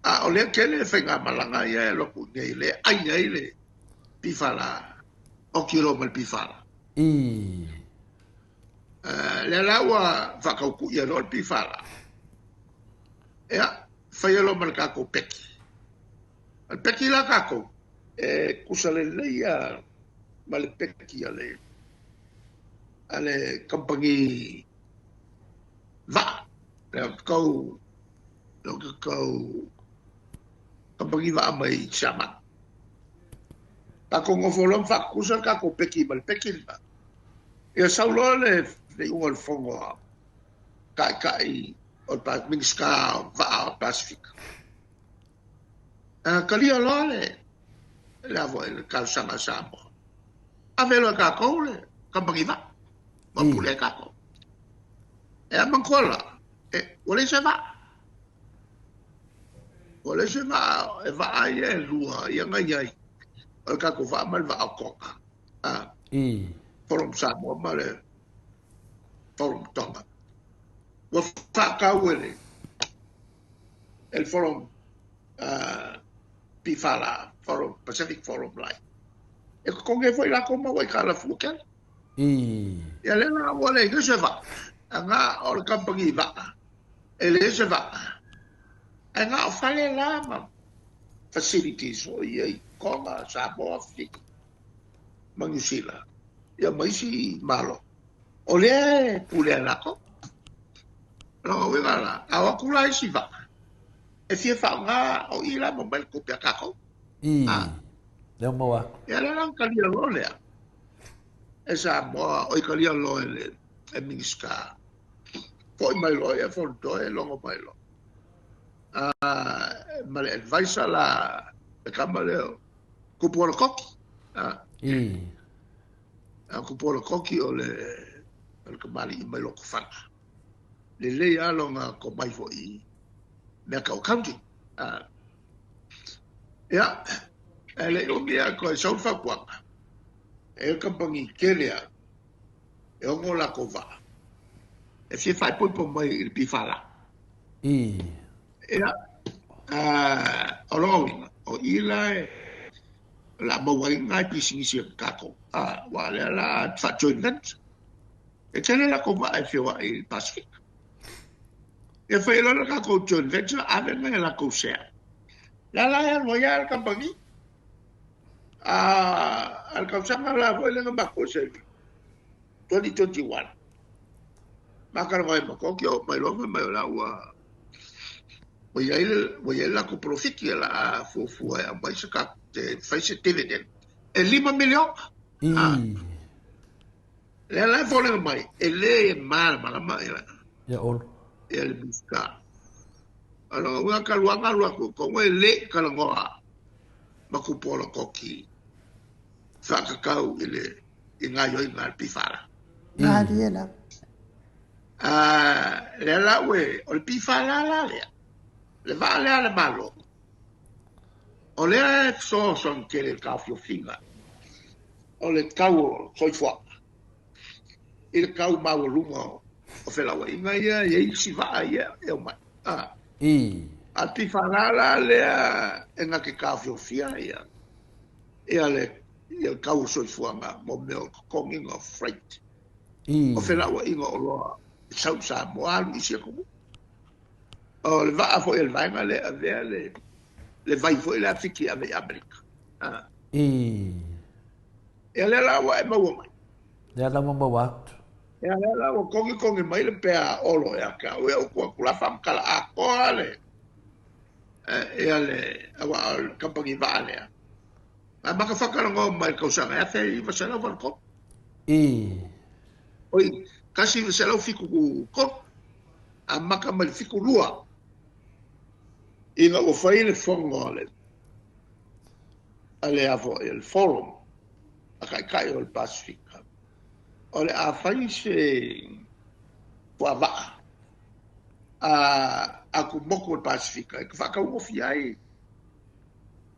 a o lea tele le faigamalaga ia e alu atu i inei, lea e ai ai le pifala, oki loa ma le pifala. Lea la ua faatautuia loa le pifala, ia, faia loa ma le tatou peki. O le peki la tatou, e tusa lelei lava ma le peki a le a le kamupani vaa, le tou le tou kamupani vaa mai Siamani. Tatou nofo loa ma faatutusa le tatou peki ma le peki lena. Ia sau loa le iuga o le fono a taitai o le Minisita o Vaa o le Pasefika. Talia loa le le a foi le talosaga a Samoa. Ave loa e tatou le kamupani vaa. Ua pule ai tatou. E a manatua la, e, ua leai se vaa. Ua leai se vaa, e vaa ia e lua, ia na i ai. O le tatou vaa ma le vaa o Tonga. Forum Samoa ma le Forum Tonga. Ua faatau e le e le Forum PFL, Forum, Pacific Forum Line. E totogi ai foi latou mau aitalafu tele. Ia lea la ua leai se vaa. Aga o le kamupani vaa, e leai se vaa. Ae na o fale la ma facilities foi ia i Tonga, Samoa, Fiti ma Niu Sila, ia ma isi Malo. O lea e pulea e latou. O lona uiga la, a o atu la isi vaa, e fia faaaoga o i la ma mai le tupe a tatou. Lea ua maua atu. Ia lea la na talia loa lea e Samoa, oi talia loa e le e Minisita. Foi mai loa ia Fonotoe logo mai loa. Ma le advisor la le tama lea o Kupu o le Koki. Kupu o le Koki o le kamali'i mai Lotofaga. Lelei lava lona tomai foi i mea tau accounting. Ia, ae le i umi lava toe sau le fautuaga, e i ai le kamupani tele lava e ono latou vaa e fia faaipoipo mai i le PFL. Ia, o lona uiga, o i la e o le a maua ai nai pisinisi a tatou, aua o lea o le a faa-joint venture. E tele latou vaa e feoai i le Pasefika. Ia fai loa le tatou joint venture, ave nai a latou share. Lea la e alu ai lava le kamupani. A le tausaga la foi lea na matou se 2021. Ma ka mai ma koki o mai loa mai o la ua ua i ai le ua i ai le latou polofiti e la a fuafua e aumai se ka te fai se dividend e $5 miliona. Lea la e foliga mai e le malamalama ia Ia Olo. Ia le Minisita. O lona uiga talu lava ona alu atu i totonu e le i talanoa ma Tupuola Koki faatatau i le i gaoioiga a le PFL. Malie lava. Lea la ua o le PFL la lea, le vaa lea a le Malo, o lea e fesoasoani tele i le taofiofiga o le tau o le soifuaga i le tau maualuga o felauaiga ia e i ai isi vaa ia e omai. A le PFL la lea e na te taofiofia ia ia le ia le tau o soifuaga mo mea o totogiga o freight. O felauaiga o oloa e sau i Samoa alu i isi atunuu. O le vaa foi a le vaega lea e avea le le vai foi lea a Fiti e ave i Amerika. Ia lea la ua e maua mai. Lea la ua maua atu. Ia lea la ua kogikogi mai le pea a Olo ia te au, ia utu atu la faamatala atoa le ia le aua o le kamupani vaa lea. Na amata faatalanoa mai i le tausaga 1983. Oi, 1973, amata mai le 72 ina ua fai le fono a le a le a foi le forum a taitai o le Pasefika o le a fai se puavaa a atu motu o le Pasefika e faataugofie ai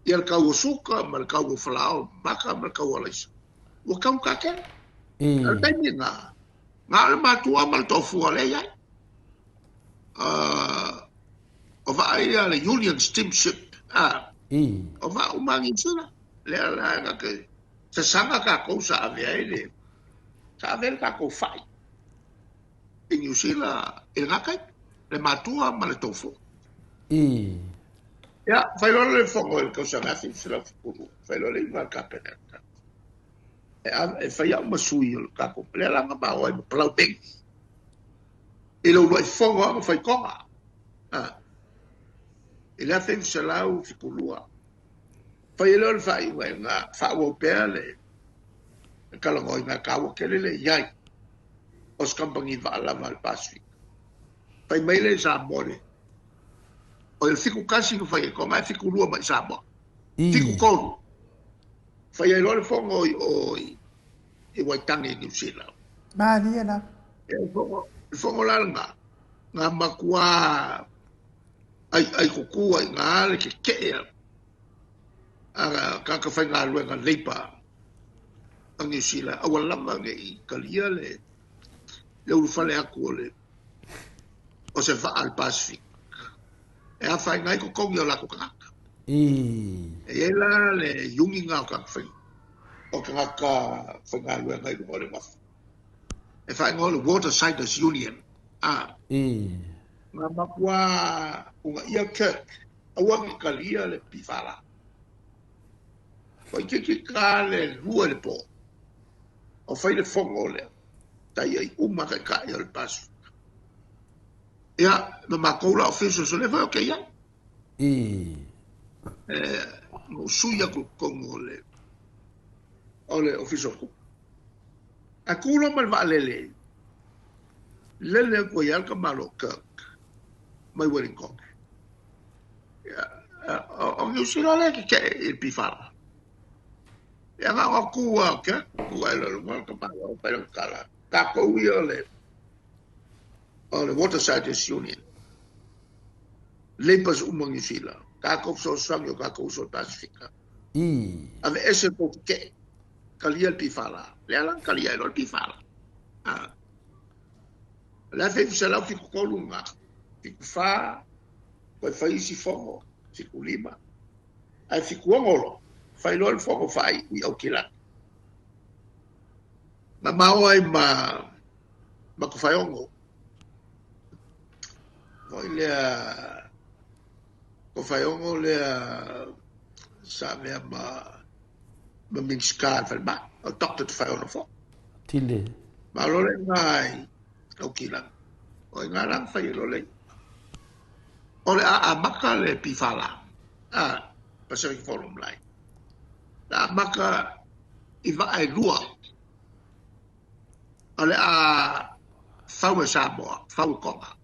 ia le tau o suka ma le tau o falaoa maka ma le tau o alaisa. Ua taugata tele. O le taimi lena, na o le matua ma le toafua lea e i ai. O vaa ia le Union Steamship, o vaa uma a Niu Sila. Lea la na te sasaga tatou sa ave ai le, sa ave ai le tatou fai i Niu Sila i lena taimi, le matua ma le toafua. Ia, fai loa le fono i le tausaga 1972, fai loa le iuga a le Kapeneta. E fai au ma sui o le tatou, lea la na ma o ai ma Palau Meli. I le uluai fono lava na fai Toga. I le 1972, fai ai lea o le faaiuga e na faaauau pea le talanoaina e taua tele le i ai o se kamupani vaa lava a le Pasefika. Fai mai lea i Samoa le O le 71 na fai ai Toga ae 72 mai i Samoa. 73. Fai ai loa le fono i o i Waitangi i Niu Sila. Malie lava. E fono, le fono la lena, na matua aiai kuku ai iina le tetee a tagata faigaluega labour a Niu Sila, aua lava ne i talia le ulufale atu o le o se vaa a le Pasefika e afaina ai totogi o latou tagata. E i ai la le iugiga o tagata fai o tagata faigaluega i luga o le uafu e faaigoa o le Watersiders Union. Na matua uunaia Kirk aua ne i talia le PFL. Toeitiiti la le 2 i le po o fai le fono lea. Tai ai uma taitai o le Pasefika. Ia, ma matou la officials o lea foi ou te i ai. Na ou sui atu i totonu o le o le Ofisa o Tupe. Ae tu loa ma le vaalele. Lele aku ai lava le tamaloa o Kirk mai Wellington. Ia, o Niu Sila lea e tetee i le PFL. Ia na ona tu lava o Kirk, tu ae loa i luga le tamaloa ma fai lana tala, tatou ia o le o le Water Scientists Union, Labours uma o Niu Sila, tatou fesoasoani i o tatou uso o le Pasefika. Aveese le tou tetee, talia le PFL. Lea la na talia ai loa le PFL. O le 1973 lena, 74, toe fai isi fono, 75, ae 76 loa, fai loa le fono faaiu i Aukilani. Na maoa ai ma ma Tofaeono, foi lea Tofaeono lea sa avea ma ma Minisita i le falemai, o Doctor Tofaeono foi. Tile. Malo le iga i Aukilani. O iga la na fai ai loa le iuga. O le a amata le PFL, a, Pacific Forum Line. Le a amata i vaa e lua. O le a fau e Samoa, fau e Tonga.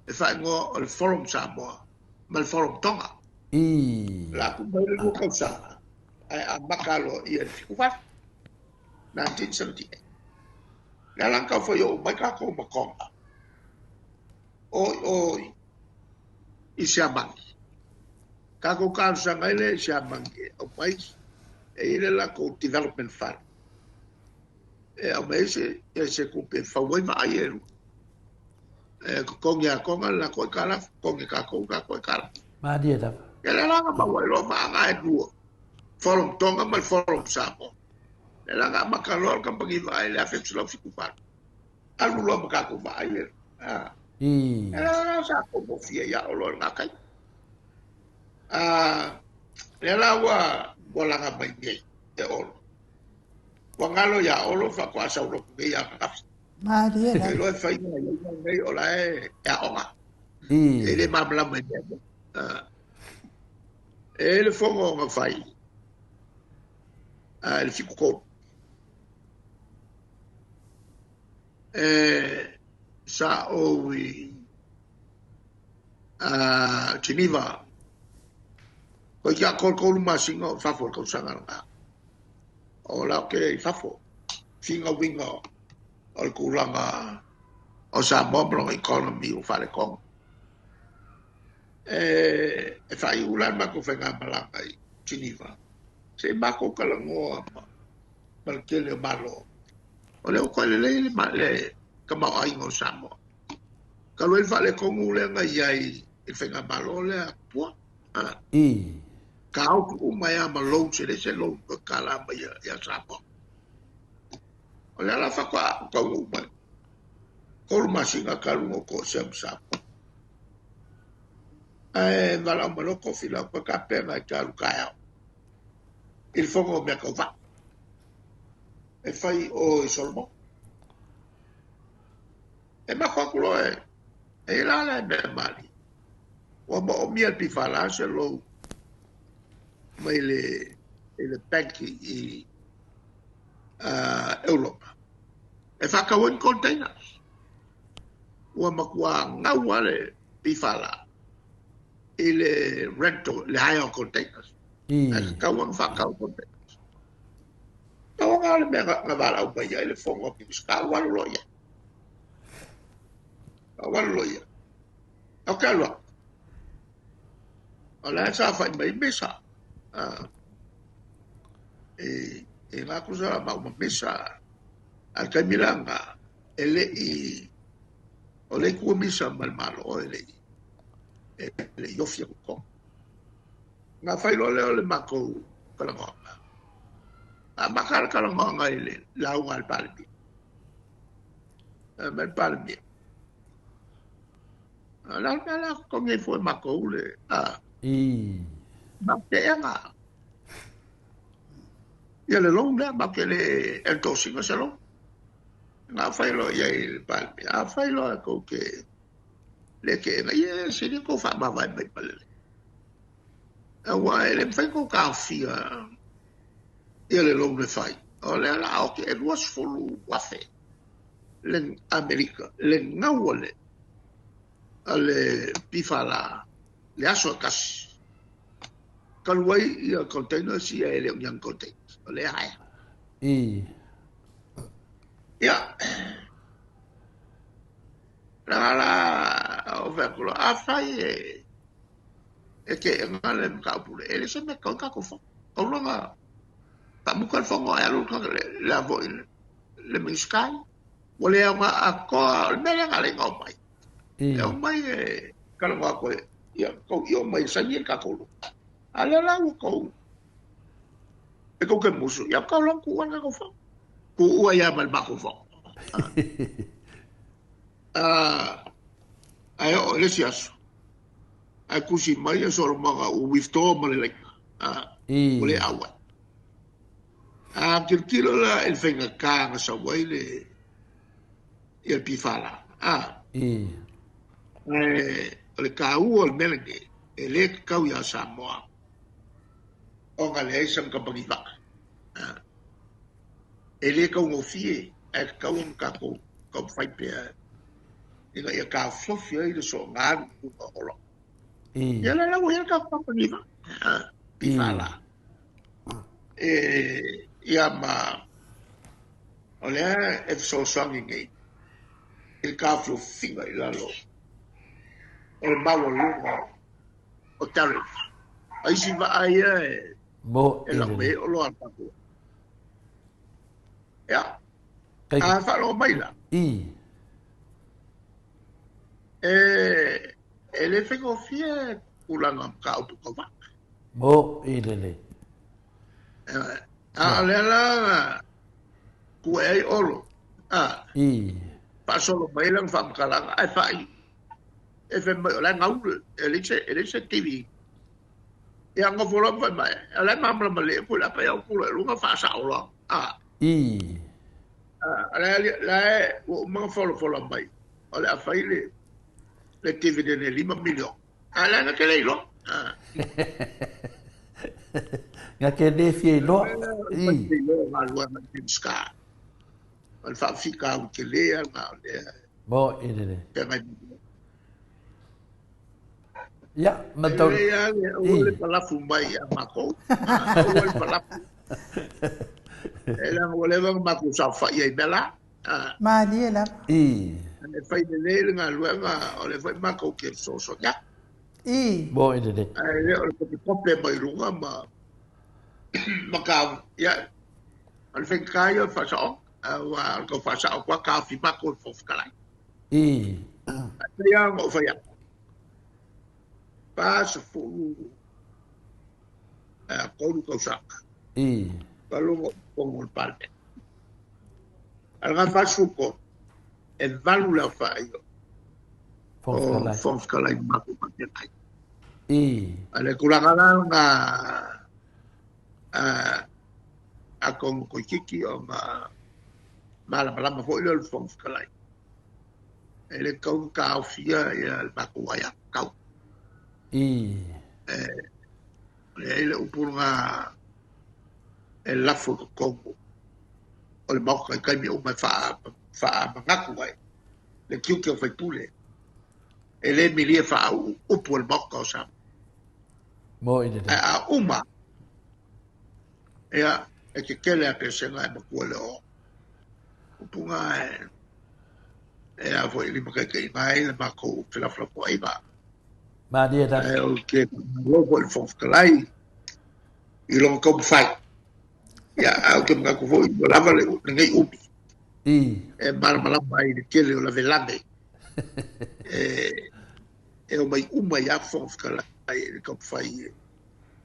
E faaigoa o le Forum Samoa ma le Forum Tonga. I. O le a tuu mai le lua tausaga, ae amata loa ia i le 78. 1978. Lea la na tau fai oo mai tatou ma Tonga o o i Siamani. Tatou talosaga ai lea i Siamani e aumai e i ai le latou development fund e aumai ai se se tupe e fau ai vaa ia e lua. E totogi lava e Tonga le latou aitalafu, totogi e tatou le tatou aitalafu. Malie lava. Ia lea la na maua ai loa vaa na e lua, Forum Tonga ma le Forum Samoa. Lea la na amata loa le kamupani vaa i le 1978. Alu loa ma tatou vaa ia. A. Lea la sa taugofie ia Olo i lena taimi. A, lea la ua, ua laga mai nei e Olo. Ua galo ia Olo faatoa sau lotu nei ia ananafi. Malie lava. Iloa e fai gaoioiga nei o la e aoga. E le malamalama i mea nei. E i ai le fono na fai i le 73. E sa ou i Geneva. Toeitiiti lava 33 masina o i fafo i le tausaga lena. O la ou te i fafo, figa uiga o le tulaga o Samoa ma lona economy ua faaletonu. E faaiu la le matou faigamalaga i Geneva, se i matou talanoa ma le tele o Malo, o lea ua toe lelei le tamaoaiga o Samoa. Talu ai le faaletonu lea na i ai i le faigamalo lea a Tupua. Taofi uma ai lava ma loans, e leai se loan toe tala mai ia Samoa. O lea la faatoa taunuu mai, 3 masina talu ona ou toesea ma Samoa. Ae valaau mai loa Tofilau, toe tapena e te alu taeao i le fono o mea tau vaa e fai i o i Solomon. E mako atu loa e e i la la e mea malie. Ua moomia e le PFL se loan mai le i le bank i Europa e faatau ai ni containers. Ua matua gau lava le PFL i le rental, le hire o containers. Ae tatau ona faatau containers. Tau ona le mea na valaau mai ai le fono a Minisita, ua alu loa ia. Ua alu loa ia. Ou te alu atu. O la e saofai mai Mesa. E ngā kusa la mau ma Mesa. A le taimi la ngā, e le i, o le kua Mesa ma le Malo e le i, e le i ofi aku kong. Ngā whai loa lea o le mākou talanoaga. A maka le talanoaga i le lauga a le Palemia. Ma le Palemia. La la la totogi ai fua e matou le a. Matou te ea ia le loan lea, matou te le endorse ina se loan. Na fai loa i ai le Palemia, afai loa tou te le teena, ia e sili ona tou faamavae mai ma le Aua e le mafai ona tou taofia ia le loan e fai, o lea o le a oti e 20,000. Le Amerika, le gau a le a le PFL le aso e kasi. Talu ai ia containers ia e le o ni containers, o lea haea. I. Ia, la la o fai atu loa, afai e e teena le mataupu lea, e le se mea tau tatou fono. Tau loa na faamuta le fono ae alu le le a foi le Minisita ia. Ua le aoga atoa, o le mea lea na ala ai ona omai. E omai e talanoa atu e, ia tou io mai e saini ai le tatou loan. A lea la ua tou, e tou te musu, ia tau loa tuua le tatou fono. Tuua ai lava ma le matou fono. Ae oo i le isi aso, ae tusi mai ia Solomoga ua withdraw ma le laina. Ua le auai. A tilotilo la i le faigata na sau ai le ia le PFL, a. Ae o le taua o le mea lenei, e le tatau ia Samoa ona leai sana kamupani vaa. E le taugofie, ae tatau ona tatou taumafai pea ina ia taofiofi ai le soona alu i luga o oloa. Ia la la ua i ai le tatou kamupani vaa, PFL. E ia ma o lea e fesoasoani nei i le taofiofiga i lalo o le maualuga o tariff. A isi vaa ia e Mo e lau mai ai oloa a le tatou. Ia, a faalogo mai la. E e le faigofie tulaga mataupu tau vaa. Mo i lelei. A o lea la ua e ai Olo, a. Faasolo mai lana faamatalaga ae faai e fai mai o la e gau e leai se e leai se TV. Ia nofo loa ma fai mai, o la e malamalama lelei atu le apa ia ou i luga faasao loa. A. A la la e ua uma ona folafola mai o le a fai le le dividend e $5 miliona. A la na te le iloa. Nga ke le fia iloa. I. Galuega i Minisita. O le faafitauli tele lava lena o lea. Mo i lele. Feagai. Ia, ma tau. E lelei lava le aua le palafu mai ia matou. Aua le palafu. E leaga ua leva ona matou saofai ai i mea la. Malie lava. I. E fai lelei le galuega, o lea foi matou te fesoasoani atu. I. Mo i lelei. Ae le o le kopekope mai luga ma ma ka, ia, o le faigata ia o le faasaoga, aua o le tau faasao atu lava taofi matou e le Fofoga Fetalai. I. Ae pei lava ona ou fai atu, 43 tausaga. I. Talu ona ou i totonu o le Palemene. A o le 43, e 8 le aofai o Fofoga Fetalai na matou faapena ai. I. A o le tulaga la lena, atonu toeitiiti ona malamalama foi lea o le Fofoga Fetalai, e le tatau ona taofia le matou aiatatau. I. E i ai le upu lena e lafo i totonu o le Maota i taimi uma e faamanatu ai le tiute o sui usufono. E le milia faauu upu o le Maota o Samoa. Mo i lelei. Ae a uma, ia, e tetele a pesega e matua le o. Upu na e, e a foi limataitaiina ai le matou felafolafoaiga. Malie lava. Ae ou te faamalo foi i le Fofoga Fetalai i lona taumafai. Ia, ae ou te manatu foi ua lava lenei umi e malamalama ai i le tele o lavelave e omai uma ai lava Fofoga Fetalai i le taumafai e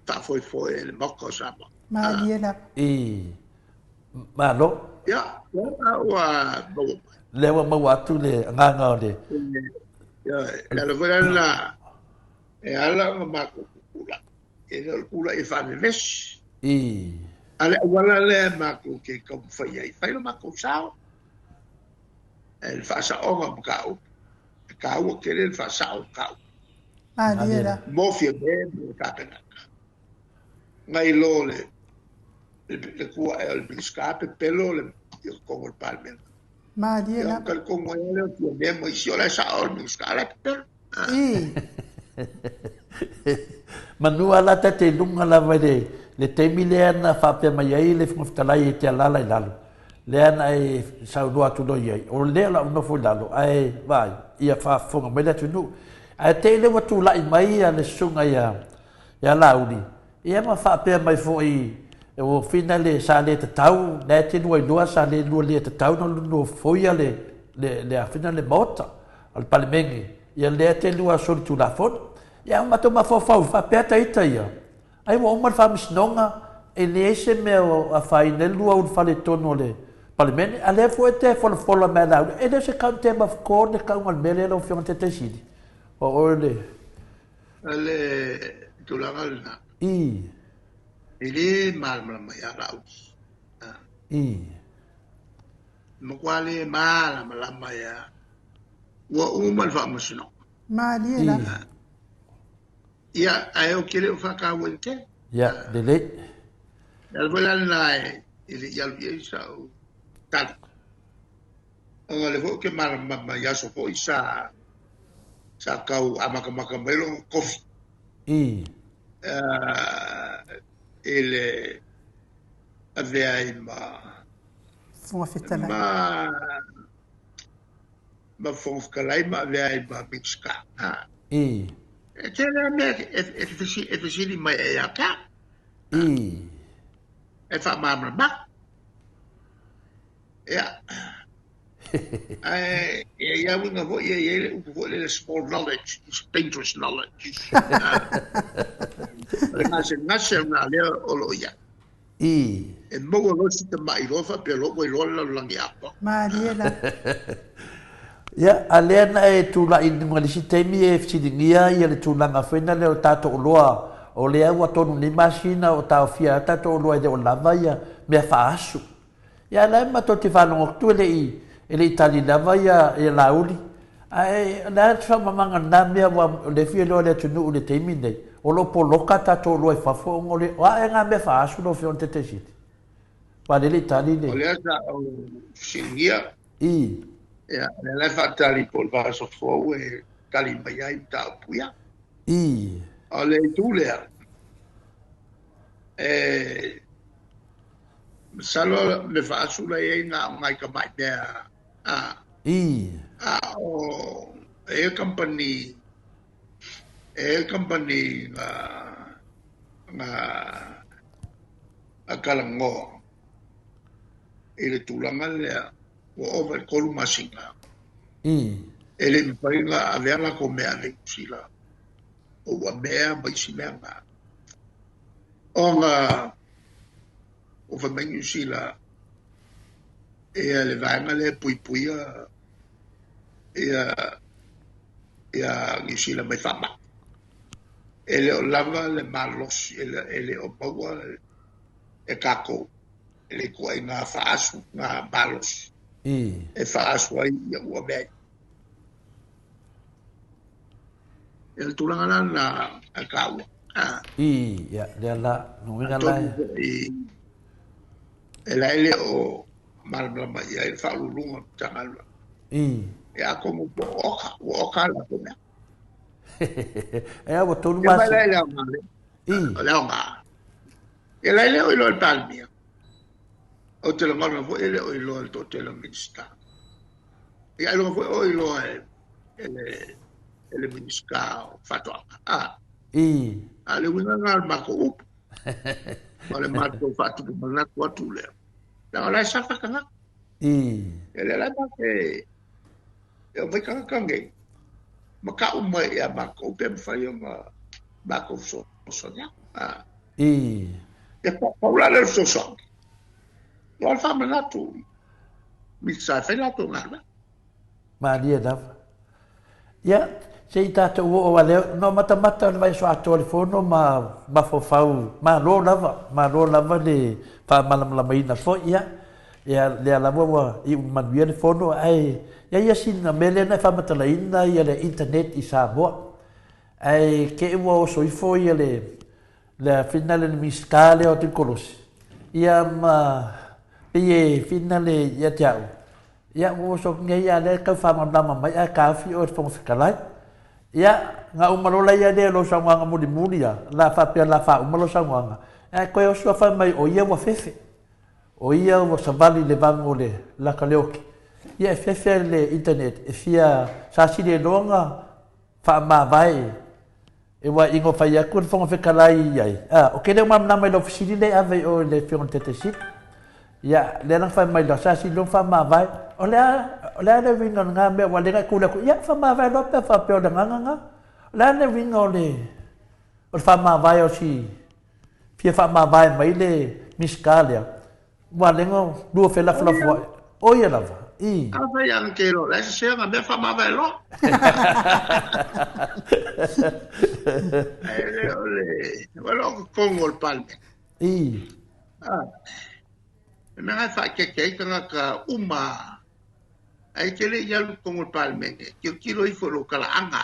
faafoefoe le Maota o Samoa. Malie lava. I. Malo. Ia, ua maua mai. Lea ua maua atu le agaga o le... Ia, le ala foi lena e ala ona matou tulai. E le o le tulai e faavevesi. I. A le auala lea matou te taumafai ai, fai lo matou sao. E le faasaoga o mataupu. E taua tele le faasao o mataupu. Malie la. Mo Fiamē ma le Kapeneta. Nai lo le, le, le kuaʻe o le Minisita, pepelo le i totonu o le Palemene. Malie Ia, lava. talitonu ai lea o Fiamē ma isi, o la e sao le Minisita, a o la e pepelo. Ii. Manu a la ta te luga lava i le, le taimi lea na faapea mai ai le Fofoga Fetalai e te alaala i lalo, lea na e saunoa atu loa i ai, o lea o le a ou nofo i lalo, ae vaai, ia faafofoga mai le atunuu. Ae te i lea ua tulai mai le susuga ia, ia Laauli, ia ma faapea mai foi, ua fina le, sa le tatau, la e te lua iloa sa le lua le tatau na nofoia le, le, le afina le Maota o le Palemene, ia lea te lua solitulafono. Ia ua matou mafaufau faapea ta ita ia, ai ua uma le faamasinoga, e leai se mea o afaina ai le lua ulufale i totonu o le Palemene, a lea foi e te folafola mai a Laauli, e le o se contempt of court le tauga o le mea lea lau Afioga i le Taitai Sili. O oe le. O le tulaga lena. I. E le malamalama ia Laauli. I. E matua le malamalama ia. Ua uma le faamasinoga. Malie lava. Ia, ae ou te le o faataua i le tele. Ia, lelei. O le ala foi la lena e le i alu i ai sau tali. Ona o lea foi ou te malamalama i aso foi sa sa tau amatamata mai lou tofi. I. I le avea ai ma Fofoga Fetalai. Ma ma Fofoga Fetalai ma avea ai ma Minisita. I. E tele lava mea e fesili mai ai ia te au. I. E faamalamalama. Ia. Ae e i ai uiga foi e i ai le upu foi lele small knowledge is dangerous knowledge. O le gasegase lena lea o lo o i ai. I. E maua loa si tamai loa faapea loa ua iloa le lalolagi atoa. Malie lava. Ia, a lea na e tulai i luga i le isi taimi e fesiligia ia le tulaga foi na lea o tatou oloa, o lea ua tonu nei masina o taofia ai tatou oloa e le o lava ia mea faaasu. Ia a la e matou te faalogo atu e le i e le i tali lava ia ia Laauli. Ae o le a se faamamaga o lena mea aua o lea e fia iloa e le atunuu i le taimi lenei, o lo o poloka tatou oloa i fafo ona o le o a ea ngā mea faaasu lau Afioga i le Taitaisili? Aua o lea e le i tali le O lea sa ou fesiligia. I. Ia, o lea la e faatali po o le vaiaso fou e tali mai ai mataupu ia. I. O le itu lea, e Masalo le faasu la i ai na o nai tamai mea a. I. A o e i ai company e i ai company na na na talanoa i le tulaga lea ua ova i le 3 masina. I. E le i mafai ona ave a latou mea ave i Niu Sila o ua mea ma isi mea na. Ona ua fai mai Niu Sila ia le vaega lea e puipuia ia ia Niu Sila mai faamai. E le o lava le malosi, e le o maua e tatou le ituaiga faaasu na malosi e faaasu ai ia ua mea ia. Ia le tulaga la lena a taua. I, ia, lea la, lona uiga la e. Atonu foi e la e le o malamalama i ai le Faauluuluga o le Matagaluega. I. Ia atonu po o oka, ua oka a latou mea. Ea ua tolu Ia mai masina. la i le aoga lea. I. O le aoga. Ia la e le o iloa e le Palemia. Ou te lagona foi e le o iloa e le toatele o Minisita. Ia ailoga foi o iloa e, e le, e le Minisita o Faatoaga. A. I. A le uiga lena o le matou upu. O le matou faatupu manatu atu lea. Leaga o la e safa tagata. I. Ia lea la matou te e omai tagata nei ma tau mai ia matou pe mafai ona matou fesoasoani atu. A. I. Ia pau la lea o le fesoasoani. O le faamanatu Minisita e fai latou galuega. Malie lava. Ia, se i tatou oo a lea, no matamata o le vaiaso atoa le fono ma mafaufau, malo lava, malo lava le faamalamalamaina foi, ia, ia lea lava ua iu manuia le fono, ae ia ia sina mea lea na e faamatalaina ia le internet i Samoa. Ae te i ua oso ifo ia le, le fina le Minisita lea o Tikolosi, ia ma pei e fina le ia te au. Ia, ua oso atu nei a lea e tau faamalamalama mai ae taofi oe e le Fofoga Fetalai. Ia, na uma loa laia lea i lou saunoaga mulimuli a, la faapea la faauma lau saunoaga, ae toe oso lava fai mai o ia ua fefe. O ia ua savali i le vanu o le laka leoki. Ia e fefe le internet e fia sasili ai loa na faamavae e ua ino fai atu le Fofoga Fetalai i ai. A, ou te le o malamalama i lau fesili lea e ave i o i le Afioga i le Taitai Sili. Ia, lea na fai mai loa, sasili loa faamavae. O le a, o le a le uiga o lena mea, aua o lea na e tuli atu, ia faamavae loa pe a faapea o le agaga lena. O le a le uiga o le, o le faamavae o si fia faamavae mai le Minisita lea, ua lea na lua felafolafoai. O ia lava, i. Afai ana te iloa, la e sese ana mea faamavae loa. Ae le o le, ua le o totonu o le Palemene. I. Ah, le mea e faaeteete ai tagata uma ae te le i alu i totonu o le Palemene, tilotilo ifo i lou talaaga.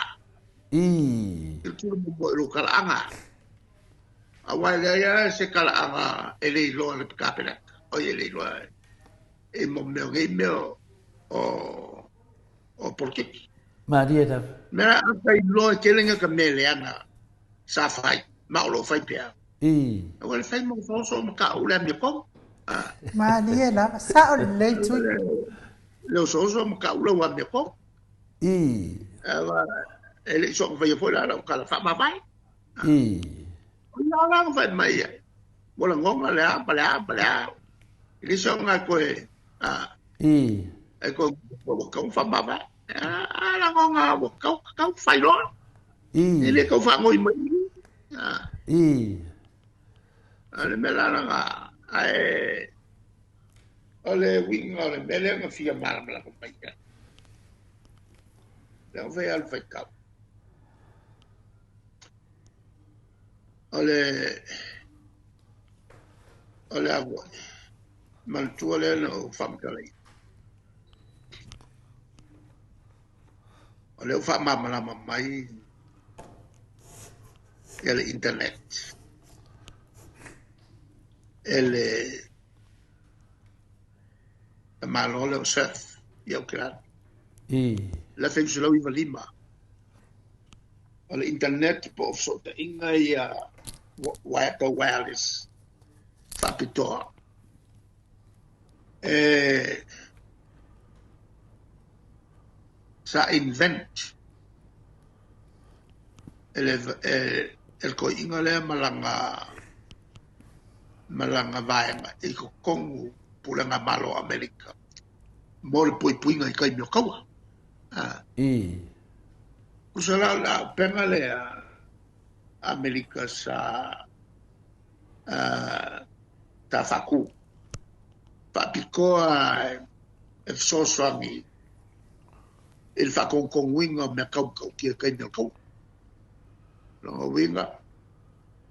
I. Tilotilo muamua i lou talaaga. Aua e leai lava se talaaga e le iloa e le Kapeneta, oi e le iloa e mo mea o nei mea o o polokiki. Malie lava. Mea a ka iloa e tele ngata mea leaga sa fai, ma o lo o fai pea. I. Aua le fai mo faoso ma ka o le amiotonu. Ah. Malie lava, sao lelei Tui. Le osooso ma ka ula ua amiotonu. I. Aua e le i soona faia foi la lau tala faamavae. I. O ia la na fai mai ai, ua lagona le a ma le a ma le a. E le soona e koe, a. I. E koe ua kau faamavae. A lagona ua kau, kau fai loa. I. E le kau faagoi mai. A. I. A le mea la lana, ae o le uiga o le mea lea na fia malamalama mai ai. Lea ua fai alu faitau. O le o le a foi manatua lea na ou faamatalaina. O lea ua faamalamalama mai ia le internet e le Malo lea o Surf i Aotearoa. I. Le 1995. O le internet po o fesootaiga ia po o wireless faapitoa e sa invent e le e le toeaina lea ma lana ma lana vaega i totonu Pulega Malo o Amerika mo le puipuiga i taimi o taua. I. Tusa la o le auupega lea a Amerika sa sa faatu faapitoa e fesoasoani i le faatonutonuina o mea tau matautia i taimi o le taua. O lona uiga,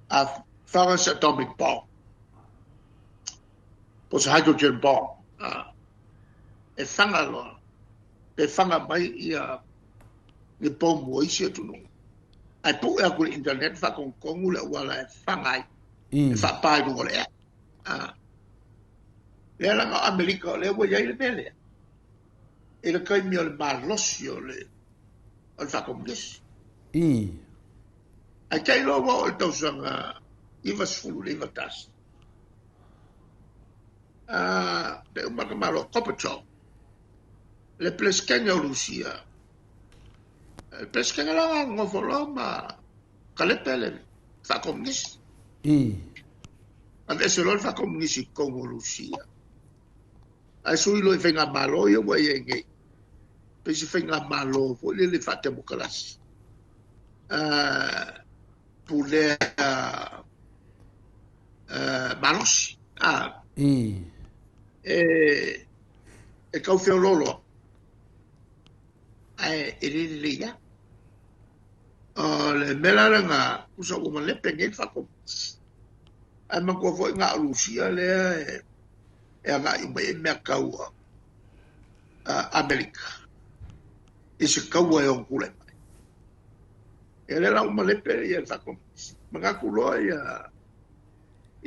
a fana se atomic bomb po o se hydrogen bomb, e fana loa pe fana mai ia ni pomu o isi atunuu, ae pue atu i le internet faatonutonu le auala e fana ai, e faapa i luga o le ea. Lea la na o Amerika o lea ua i ai le mea lea i le taimi o le malosi o le o le faakomunisi. Ae te i loa ua oo i le tausaga 90 i le 91, pe uma le Malo o Gorbachev, le Peresetene o Rusia, le Peresetene la na nofo loa ma kalepe le faakomunisi. Aveese loa le faakomunisi i totonu o Rusia, ae sui loa i faigamalo ia ua i ai nei, pei se faigamalo foi lele faatemokarasi, pulea malosi. E tau feoloolo ae e le lelei lava. O le mea la lena, tusa ua malepe nei le faakomunisi, ae manatua foi na o Rusia lea e agai uma i ai mea tau Amerika i se taua e ono tulai mai. Ia lea la ua malepe le faakomunisi, manatu loa ia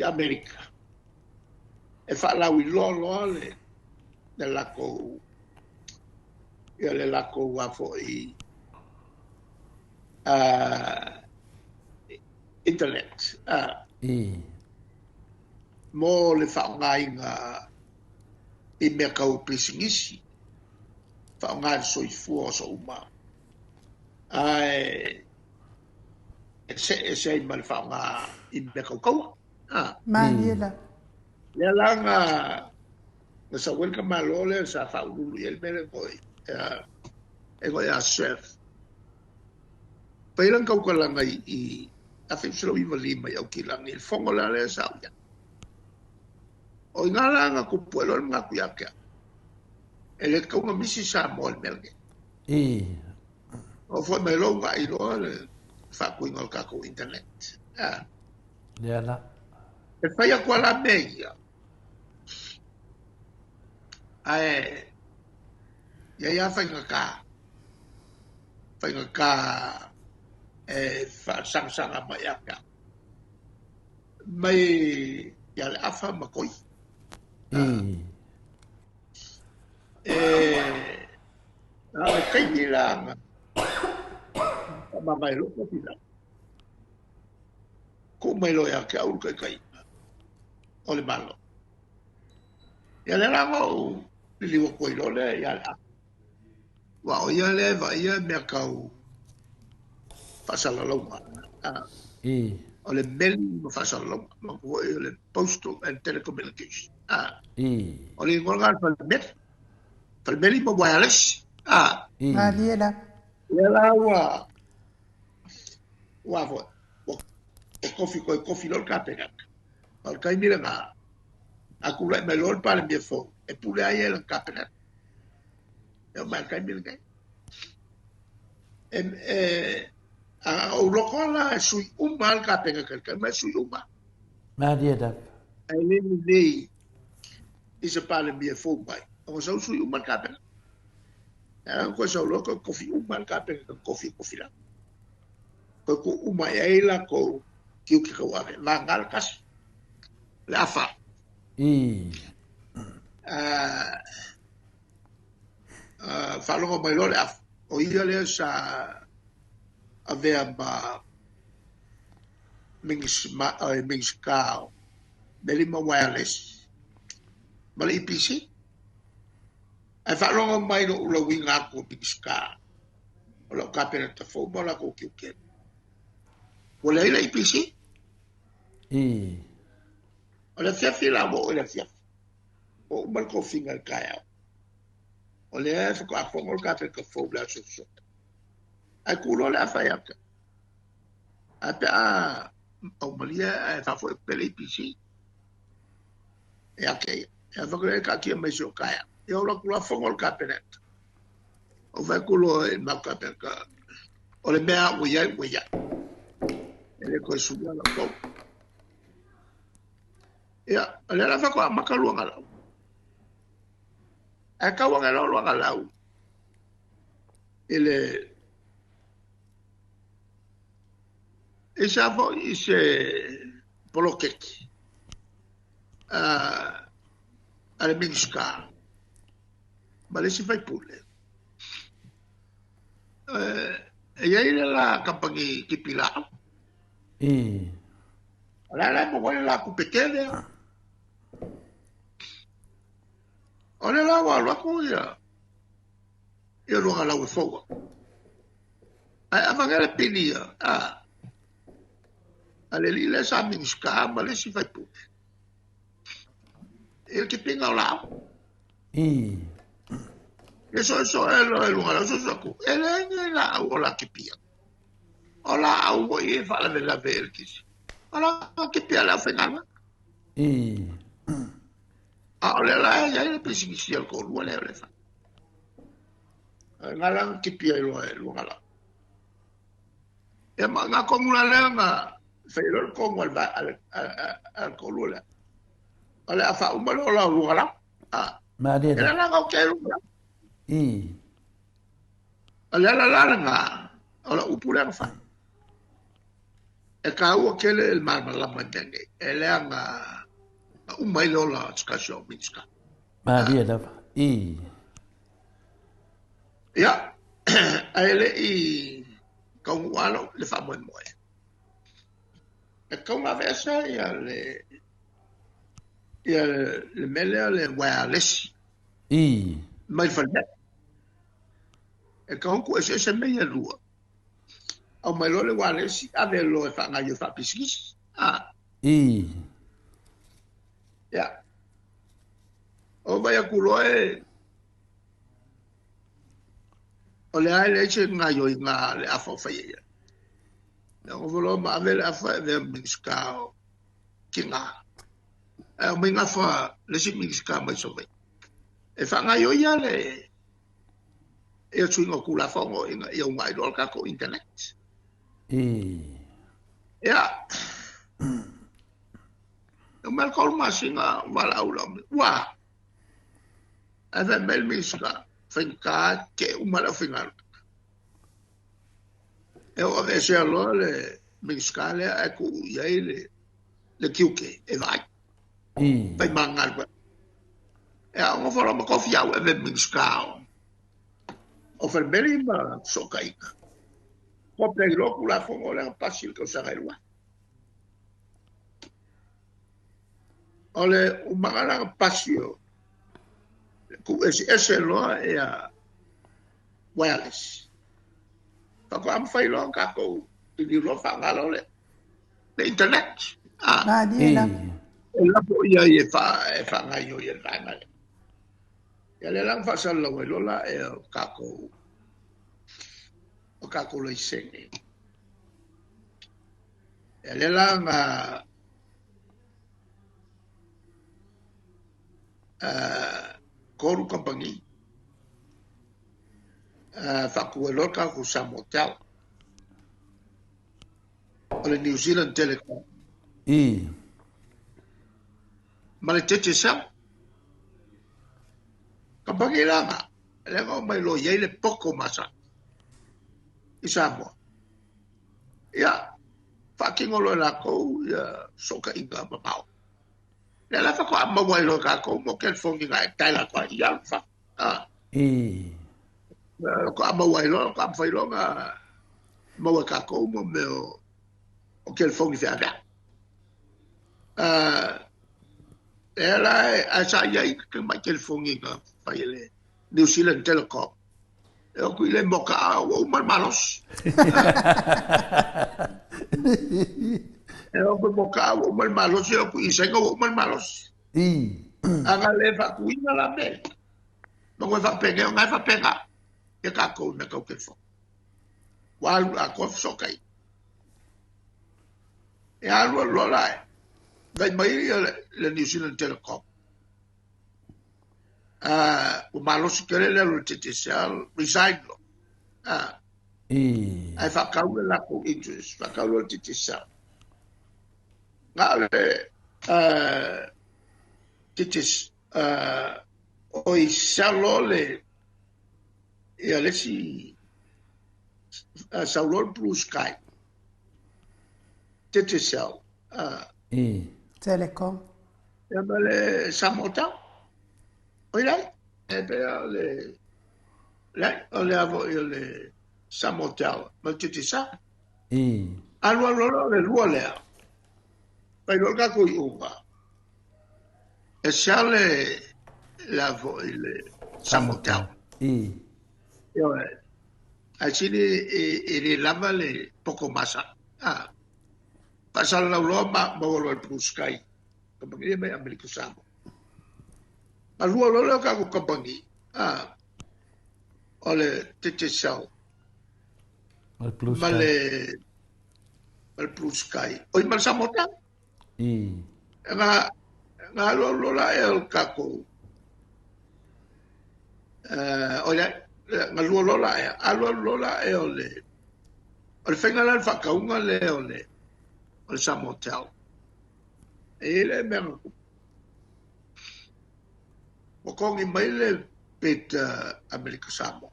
Amerika e faalauiloa loa le latou. Ia le lakou a foi internet mo le faaaogaina i mea tau pisinisi, faaaoga i le soifua o aso uma, ae e see ese ai ma le faaaoga i mea tau taua. Malie lava. Lea la na na sau ai le tamaloa lea sa faauluulu i ai le mea lea e igoa ia Surf. Fai lana tautalaga i 1995 i Aukilani i le fono la lea sa ou i ai. O i ina la na tupu ai loa le manatu ia te au, e le tatau ona misi Samoa i le mea lenei. Oo foi mai loa uunai loa le faatuina o le tatou internet. Lea la. E fai atu lava la mea ia, ae i ai lava faigata, faigata e faasagasaga mai ia te au, mai ia Leafa ma Toi. E na o le taimi la na faamavae loa kofi la. Tuu mai loa ia te au le taitaiga o le Malo. Ia lea la na ou liliu atu ai loa lea ia Leafa. Aua o ia lea e vaaia mea tau faasalalauga. O le meli ma faasalalauga. Ma foi o le Postal and Telecommunication. O le igoa lena o le falemeli. Falemeli ma wireless. Malie la. Lea la ua ua foi, ua kofi koe kofi loa le Kapeneta. O le taimi lena, a tulai mai loa le Palemia fou, e pule lava ia i lana Kapeneta. E oo mai i le taimi lenei. E, e, a ou loko la e sui uma lava le Kapeneta i le taimi, e sui uma. Malie lava. Ae le lelei i se Palemia fou mai, ona sau sui uma le Kapeneta. Ae koe sau loa koe kofi uma le Kapeneta, kofi kofi lava. Koe tuu uma i ai lakou tiute tauave, vagana le tasi, le afa. Faalogo mai loa le afa, o ia lea sa avea ma Minisita o Meli ma Wireless ma le EPC. Ae faalogo mai lou lauina atu o Minisita o lau Kapeneta fou ma o latou tiute, ua leai le EPC. O le afiafi la, ua oo i le afiafi, ua uma le tofiga i le taeao, o lea e faatoa fono le Kapeneta fou i le aso Sosoo. Ae tu loa le afa ia te au. Ae pe a aumalie ae faafoi atu pea le EPC. Ia te ia. Ia whakarere taatia mai si o taeao. Ia o latou la fono le Kapeneta. Ou fai atu loa i le mau Kapeneta, o le mea ua i ai, ua i ai. E le toe suia lau tou. Ia, o lea la faatoa amata luagalau. Ae tau ane loa luagalau i le i se foi i se poloketi a le Minisita ma le isi faipule. E i ai le la kamupani tipi laau. O le a la e maua ai le la tupe tele a. O le la ua alu atu ia ia luagalau e fou atu. Ae avane le pili ia a a le alii lea sa Minisita ma le isi faipule i le tipiga o laau. Ia soesoe loa e lugalau soesoe atu, e leai ni laau o la tipia. O laau foi e faalavelave i le kisi. O la tipia le aufaigaluega. A o lea la e i ai le pisinisi a le toalua lea o le fai. Nga la na tipia ai loa e lugalau. Ia ma nga tonu la lea na fai loa le tonu a le toalua lea. O le a faauma le ola o lugalau. Malie E la la nga o ke lugalau. O le ala la lena, o le upu lea na fai. E kāua tele le malamalama i mea nei. E leaga na uma ai le ola o se tasi o Minisita. Malie lava. Ia, ae le i taunuu lava le faamoemoe, e tatau ona aveese ia le ia le mea lea le uaealesi mai le falemai. E tatau ona tuueseese mea ia e lua. Aumai loa le uaealesi ave loa e faagaoioi faapisinisi. Ia. Ou vaai atu loa e o le a e leai se gaoioiga a le afa o fai ai. Ia nofo loa ma ave le afa e avea ma Minisita o Tina. Ae aumai gafa le isi Minisita mai Savaii e faagaoioi lava le ia suiga o Tulafono ina ia uunai loa le tatou internet. Ia, e uma le 3 masina o valaau lau mea. Ua a? Ae fai mai le Minisita, faigata te uma le aufaigaluega. E oo aveesea loa le Minisita lea ae tuu i ai le tiute e vaai. Fai ma galuega. E a nofo loa ma tofi au e avea ma Minisita o Falemeli ma Fesootaiga. Kope ai loa Tulafono lea na pasi i le tausaga e 2. O le umaga la na pasi o tuueseese loa ia wireless. Faatoa mafai loa ona tatou liliu loa faaaoga loa le internet. Malie lava. E lafo i ai e faagaoioi e le vaega lea. Ia lea la na faasalalau ai loa la e o tatou laisene. Ia lea la na 3 kamupani faatu ai loa le tatou Samoa o le New Zealand Telecom ma le Digicel. Kamupani la na, lea na omai loa i ai le poto masani i Samoa. Ia, faatino loa e latou ia fesootaiga mamao. Lea la faatoa maua ai loa e tatou mo telefoni na e dial atu ai i alu i fafo. Faatoa maua ai loa, faatoa mafai loa ona maua e tatou mo mea o telefoni feaveai. Lea la ae sa i ai tamai telefoni na fai e le New Zealand Telecom. E o atu i le moka a ua uma le malosi. E o atu i moka a ua uma le malosi, e o atu i Saina ua uma le malosi. A na le faatuina la mea. Ma koe faapena, o na e faapena. Ia tatou i mea tau telefoni. Ua alu atoa fesootai. E alu alu loa la e. Vaai mai ia le New Zealand Telecom. Ua malosi tele le alu a le Digicel, resign loa. Ae faatau le latou interest, faatau loa le Digicel. Na o le Digicel, oi sell loa le ia le isi sau loa le Blue Sky. Digicel. Telecom. Ia ma le Samoa Tower. Oi lai, e pei o le lai, o le avo i o le Samoa Tower, ma le Digicel. Alu alu loa le lua lea, fai loa le tatou iuga, e sell le avo i le Samoa Tower. Ioe, ae sili e le lava le poko masani. Faasalalau loa ma maua loa e le Blue Sky, kamupani ia mai Amerika Samoa. Ma lua loa lea o tatou kamupani, o le Digicel ma le Blue Sky, oi ma le Samoa Tower. Na alu alu loa la ea o le tatou, oi na lua loa la ea, alu alu loa la ea o le, o le faiga la o le faatauga lea o le Samoa Tower. E i ai le mea na tupu. Ua togi mai le bid Amerika Samoa.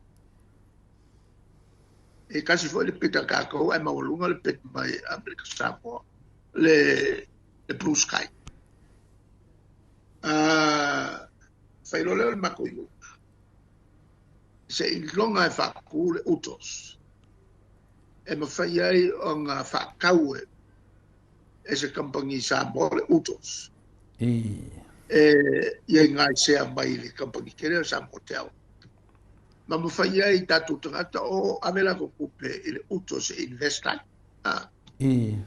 E tasi foi le bid a tatou ae maualuga le bid mai Amerika Samoa, le Blue Sky. Fai loa lea o le matou iuga. Seiloga e faatu le UTOS e mafai ai ona faatau e se kamupani Samoa le UTOS e i ai gaisea mai le kamupani tele o Samoa ma mafai ai tatou tagata o ave latou tupe i le UTOS e invest ai. E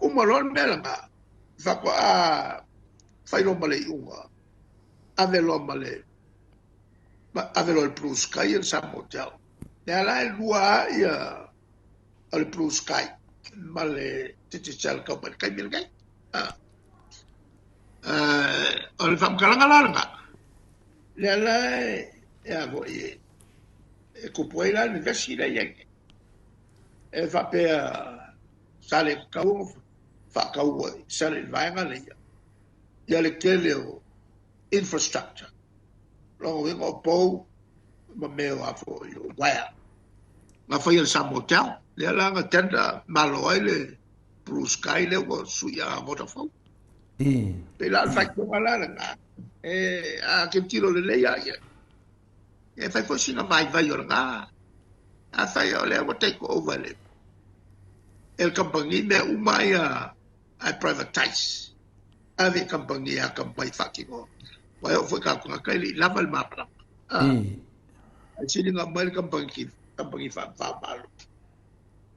uma loa le mea lena, faatoa fai loa ma le iuga, ave loa ma le ave loa le Blue Sky e le Samoa. Lea la e lua ia o le Blue Sky ma le Digicel kau mai le taimi lenei. O le faamatalaga la lena, lea la e a foi e tupu ai la le vevesi lea i ai nei. E faapea sa le tatau ona faataua sa le vaega lea ia le tele o infrastructure. Lona uiga o pou ma mea o a foi o wire. Na faia le Samoa, lea la na tender malo ai le Blue Sky lea ua sui a Vodafone. Pei la o le faitioga la lena, e a tilotilo lelei lava i ai, e fai foi sina vaivai o lena. Afai o lea ua take over e le kamupani mea uma ia ae privatize. Ave i kamupani a kamupani faatino. Ua e oo foi i tatou tagata e le i lava le malamalama. Ae siliga mai le kamupani faava-o-Malo.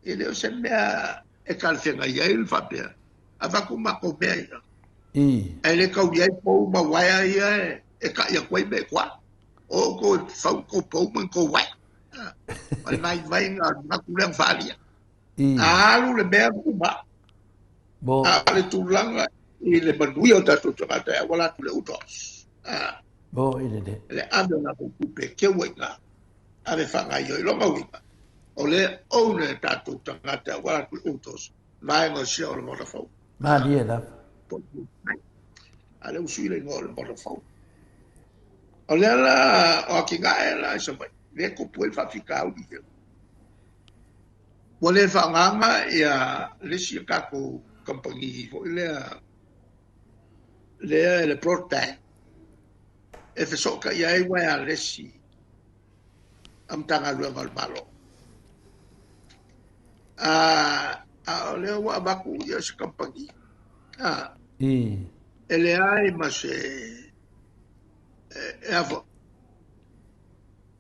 E le o se mea e talafeagai ai le faapea, avatu matou mea ia. Ae le tau i ai pou ma uaea ia e tai atu ai mea i tua. O outou e fau tou pou ma tou uaea. O le vaivaiga o le manatu lea na faaalia. A alu le mea uma. A o le tulaga i le manuia o tatou tagata e auala atu i le UTOS. Le ave o latou tupe keu ai i ina, ave faagaoioi. Lona uiga, o lea e own e tatou tagata e auala atu i le UTOS vaega o share o le Vodafone. Malie lava. A lea ua sui le igoa o le Vodafone. O lea la o atinae la i Savaii, lea e tupu ai le faafitauli ia. Ua le faaaogaina ia le isi a tatou kamupani foi lea lea e le broadband e fesootai ai uaealesi a Matagaluega o le Malo. A o lea ua avatu ia se kamupani e leai ma se e a foi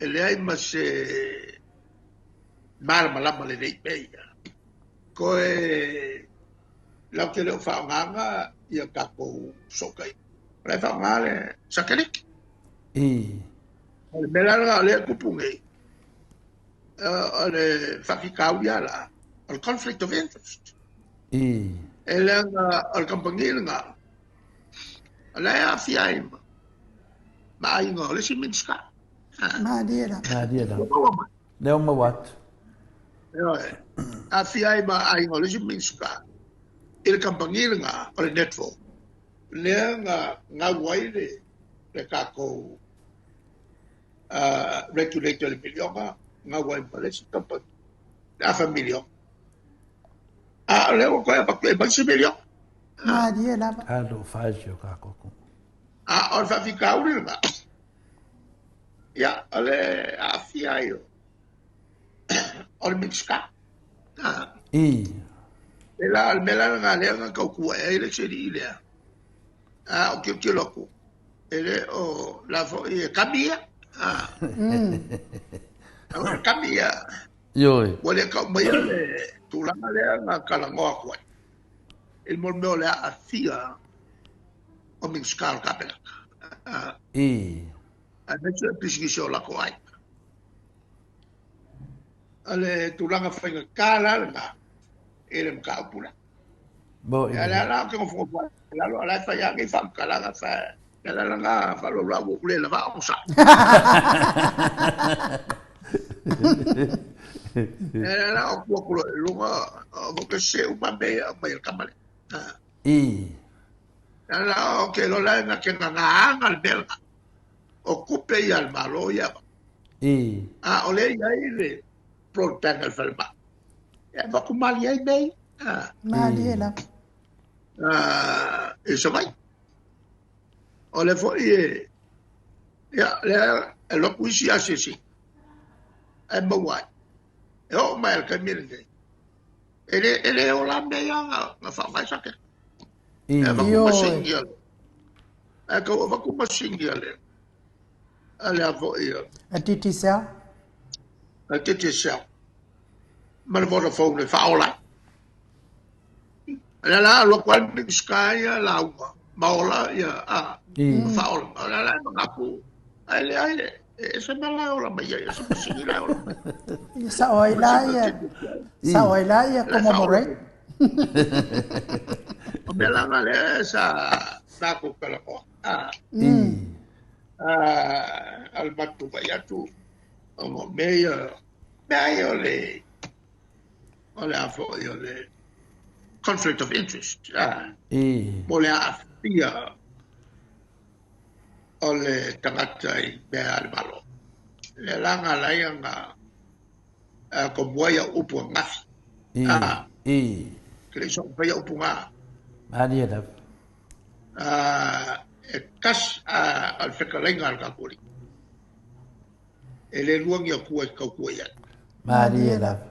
e leai ma se malamalama lelei i mea ia. Toe latou te le o faaaogaina ia tatou fesootaiga. O la e faaaoga le satelite. O le mea la lena o lea e tupu nei, o le faafitauli lava la, o le conflict of interest. E leaga o le kamupani lena, o la e aafia ai ma aiga o le isi Minisita. Malie lava. Malie lava. Ua maua mai. Lea ua maua atu. Ioe. Aafia ai ma aiga o le isi Minisita i le kamupani lena o le Netfall. Lea na gau ai le tatou regulator i le miliona, gau ai ma le isi kamupani le afa miliona. A o lea ua toe avatu e mai se miliona. Malie lava. Talofa e si o tatou. A o le faafitauli lena, ia, o le aafia ai o le Minisita. E la, o le mea la lena lea na tau tuuai ai le isi alii lea. A o tilotilo atu, e le o la foi e kami ia. E kami ia. Ioe. Ua le tau maia le tulaga lea na talanoa atu ai. I le mea o le aafia o Minisita o le Kapeneta. Aemaise o pisinisi o latou aiga. O le tulaga faigata la lena i le mataupu lea. Ia lea la ou te nofonofo ai i lalo, a o la e fai lava nei faamatalaga, le ala lena faaloulau ua ou le lava onosai. Le ala o tu atu loa i luga, o ke sese uma mea ia e aumai e le tama lea. Le ala ou te iloa la na te gagaina le mea lena. O tupe ia a le Malo ia. A o lea e i ai le broadband a le falemai. E avatu malie ai mea ia. Malie lava. I Savaii. O lea foi e, ia, lea E alu atu isi asiasiga ae maua ai. E oo mai lava i le taimi lenei, e le, e le ola mea ia na faaaoga ai Saketa. E avatu masini a le, ae tau avatu masini a le, a le a foi a. A Digicel? A Digicel. Ma le Vodafone e faaola ai. O lea la alu atu ai le Minisita ia lauga ma ola ia a ma faaola. O lea la e manatu ae leai e ese mea la e ola mai ai, e ese masini la e ola mai. Ia sao ai la ia, sao ai la ia commemorate. O mea la na lea sa matou talanoa. A, a le matou vaai atu, ona o mea ia, mea ia o le o le a foi o le conflict of interest a mo le aafia o le tagata i mea a le Malo. Lea la na ala ai ona tomua ai au upu ananafi. A ke le i soona faia upu na. Malie lava. E tasi a le fetalaiga a le tatou Alii. E le lua ni Atua e tautua i ai. Malie lava.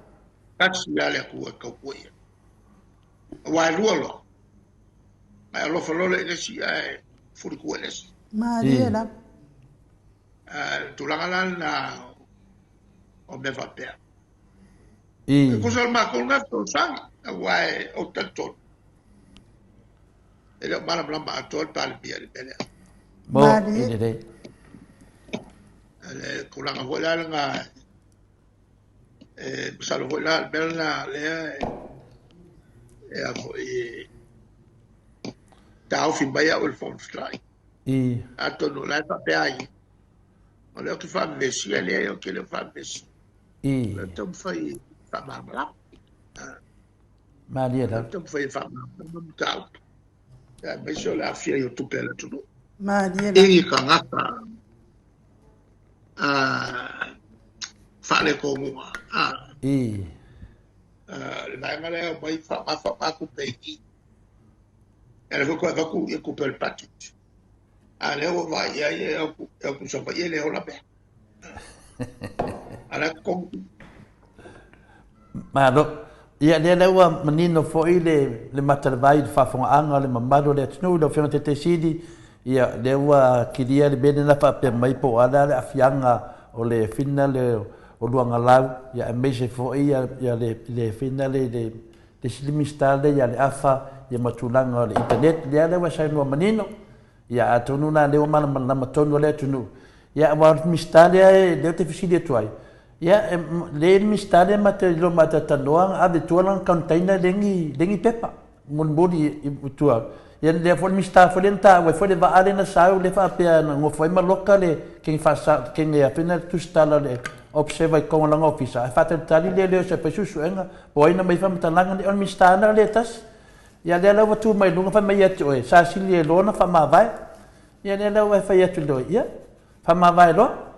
Tasi lava le Atua e tautua i ai. Aua e lua loa, ae alofa loa le i le isi ae fulitua i le isi. Malie lava. Le tulaga la lena o mea faapea. E tusa o le matou lena fesoasoani, aua ou te talitonu, e le o malamalama atoa le Palemia i le mea lea. Malie. Lelei. Le tulaga foi la lena, e masalo foi la le mea lena lea e a foi e taofi mai au e le Fofoga Fetalai. Atonu o la e faapea ai, o lea ou te faavevesi, ae leai ou te le o faavevesi. O lea ou te taumafai e faamalamalama. Malie lava. Taumafai e faamalamalama mataupu, aemaise o le aafia ai o tupe a le atunuu. Malie lava. I tagata faaletonuga. Le vaega lea e omai faaaoga tupe i i. Ia lea foi toe avatu tupe o le budget. A lea ua vaai i ai e o atu i Savaii e le ola mea. A la e totogi. Malo. Ia, lea la ua manino foi le, le mata o le vai i le faafogaaga o le mamalu o le atunuu, lau Afioga i le Taitai Sili, ia, lea ua kilia le mea lena faapea mai po o a le aafiaga o le fina le o Luagalau, ia, aemaise foi ia, ia le, le fina le, le, le isi Minisita lea ia Leafa, ia ma tulaga o le internet, lea la ua saunoa manino. Ia, atonu la lea ua malamalama tonu le atunuu. Ia, aua o le Minisita lea, lea ou te fesili atu ai, ia, lea le Minisita lea ma te iloa ma talanoa, na ave i tua lana container le ni, le ni pepa, mulimuli i tua. Ia, lea foi le Minisita foi lea na taua ai foi le vaa lea na sau, lea faapea na nofo ai ma loka le kegi faasa, kegi a fina tusitala le observer i totonu o lana ofisa, ae faatalitali lea lea o se fai suesuega, po o ai na mai faamatalaga nei, o le Minisita na lea e tasi. Ia, lea la ua tu mai luga fai mai ia te oe, sa sili e loa ona faamavae. Ia, lea la ua e fai atu loa, ia, faamavae loa.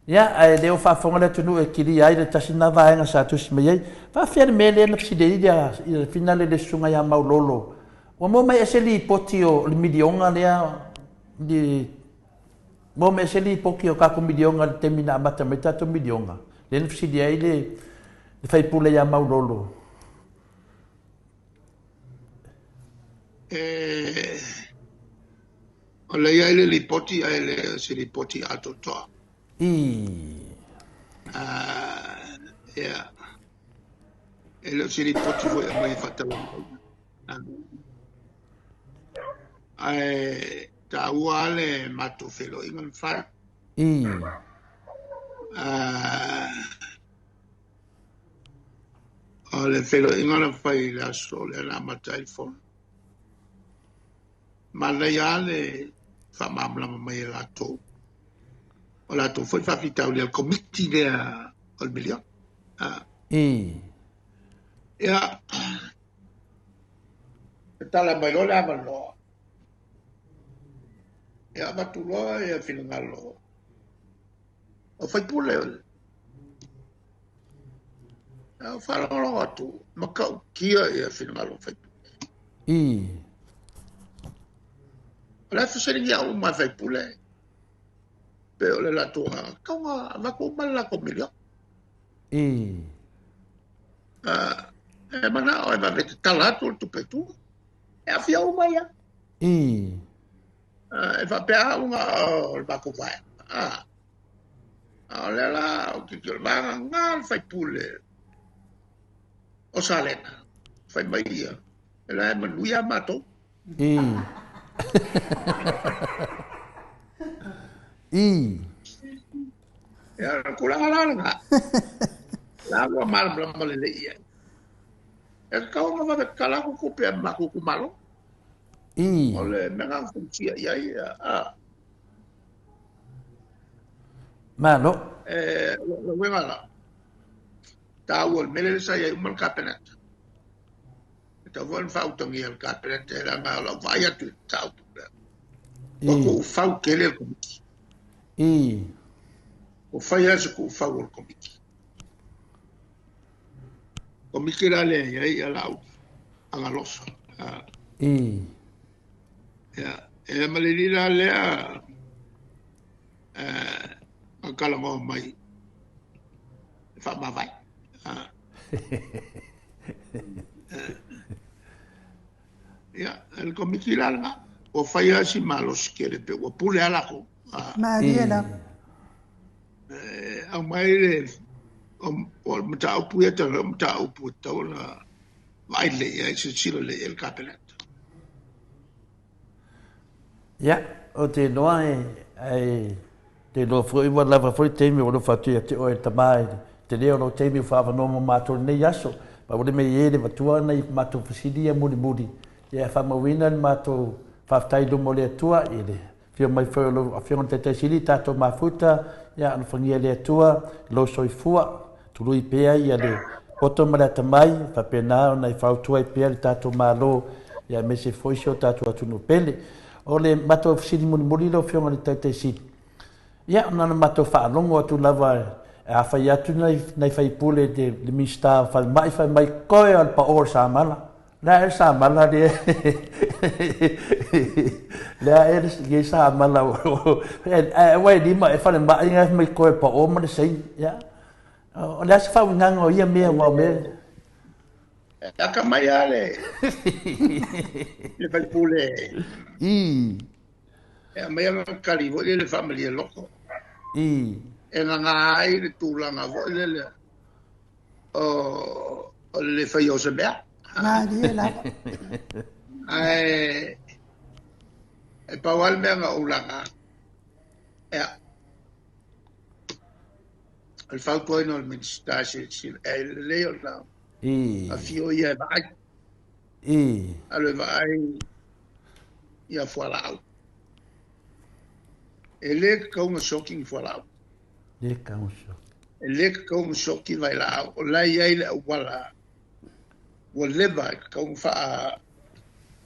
Ia, ae le o faafofoga le atunuu e kilia ai le tasi lena vaega sa tusi mai ai. Faafefea le mea lea na fesili ai le finale le susuga ia Maulolo, ua maua mai ea se lipoti o le miliona lea, maua mai ea se lipoti o tatou miliona i le taimi na amata mai tatou miliona, lea na fesili ai le sui usufono ia Maulolo. E, o lea e i ai le lipoti ae le o se lipoti atoatoa. Ia, e le o se lipoti foi e aumai e faatalanoaina. Ae taua lava le matou feiloaiga na fai. O le feiloaiga na fai i le aso lea na amata ai le fono. Manaia lava le faamalamalama mai e latou. O latou foi faafitauli a le komiti lea o le miliona. Ia, e tala mai loa le avanoa. Ia, avatu loa ia finagalo o sui usufono. Ua faalogologo atu, matautia ia finagalo o sui usufono. O la e fesiligia uma e sui usufono. tupe o le latou agaga, tatau ona avatu uma le latou miliona. E manao e vave tatala atu le tupe i tua. E aafia uma ia. E faapea au na o le matou vaega. A o lea la ou te tilotilo, vagana le faipule o Salega, fai mai ia, e la e manuia matou. Ia, o le tulaga la lena. La ua malamalama lelei i ai. E tatau ona vave tatala atu tupe a le matou itumalo. O le mea lena na fausia i ai. Malo. O le uiga la, taua o le mea lea sa i ai uma le Kapeneta. E tatau foi ona faautagia e le Kapeneta leaga o lau vaai atu i le mataupu lea. Ua tuufau tele le Komiti. Ua fai lava se tuufau o le Komiti. Komiti la lea e i ai lau agalofa. Ia, e ma le alii la lea na talanoa mai e faamavae. Ia, le Komiti la lena, ua fai lava si malosi tele pe ua pule lava latou. Malie lava. E aumai le o le mataupu ia tau o mataupu e tatau ona vaai lelei i ai, silasila lelei i ai le Kapeneta. Ia, ou te iloa e, e te iloa foi ua lava foi le taimi ua alofa atu ia te oe le tama i le tele o lou taimi ua faaavanoa mo matou i lenei aso. Pau le mea i e le matua nai matou fesili ia mulimuli, ia e faamauina le matou faafetai i luma o le Atua i le Afio mai foi o lau Afioga i le Taitai Sili, tatou mafuta, ia alofagia e le Atua lou soifua, tului pea ia le poto ma le atamai, faapena ona e fautua ai pea le tatou Malo, ia aemaise foi si o tatou atunuu pele. O le matou fesili mulimuli lau Afioga i le Taitai Sili, ia na ona matou faalogo atu lava a fai atu nai, nai faipule i le, le Minisita o Falemai, fai mai, koe o le paʻo o le samala. Le a ea samala lea? Le a ea le samala aua e lima e falemai ngai mai koe paʻo ma le saini. Ia. O le a se faauigaga o ia mea aua o mea E akamai lava le le faipule e aumai ana tali foi lele faamalie loto. E gaga ai le tulaga foi lele o le le faia o se mea. Malie lava. Ae e pau lava le mea na ou laga, ia, o le fautuaina o le Minisita e silasila, e lelei ona afio ia e vaai. Alu e vaai ia fualaau. E le tatau ona sioki ni fualaau. Le tatau ona sioki. E le tatau ona sioki vailaau. O la e i ai le auala ua leva e tatau ona faa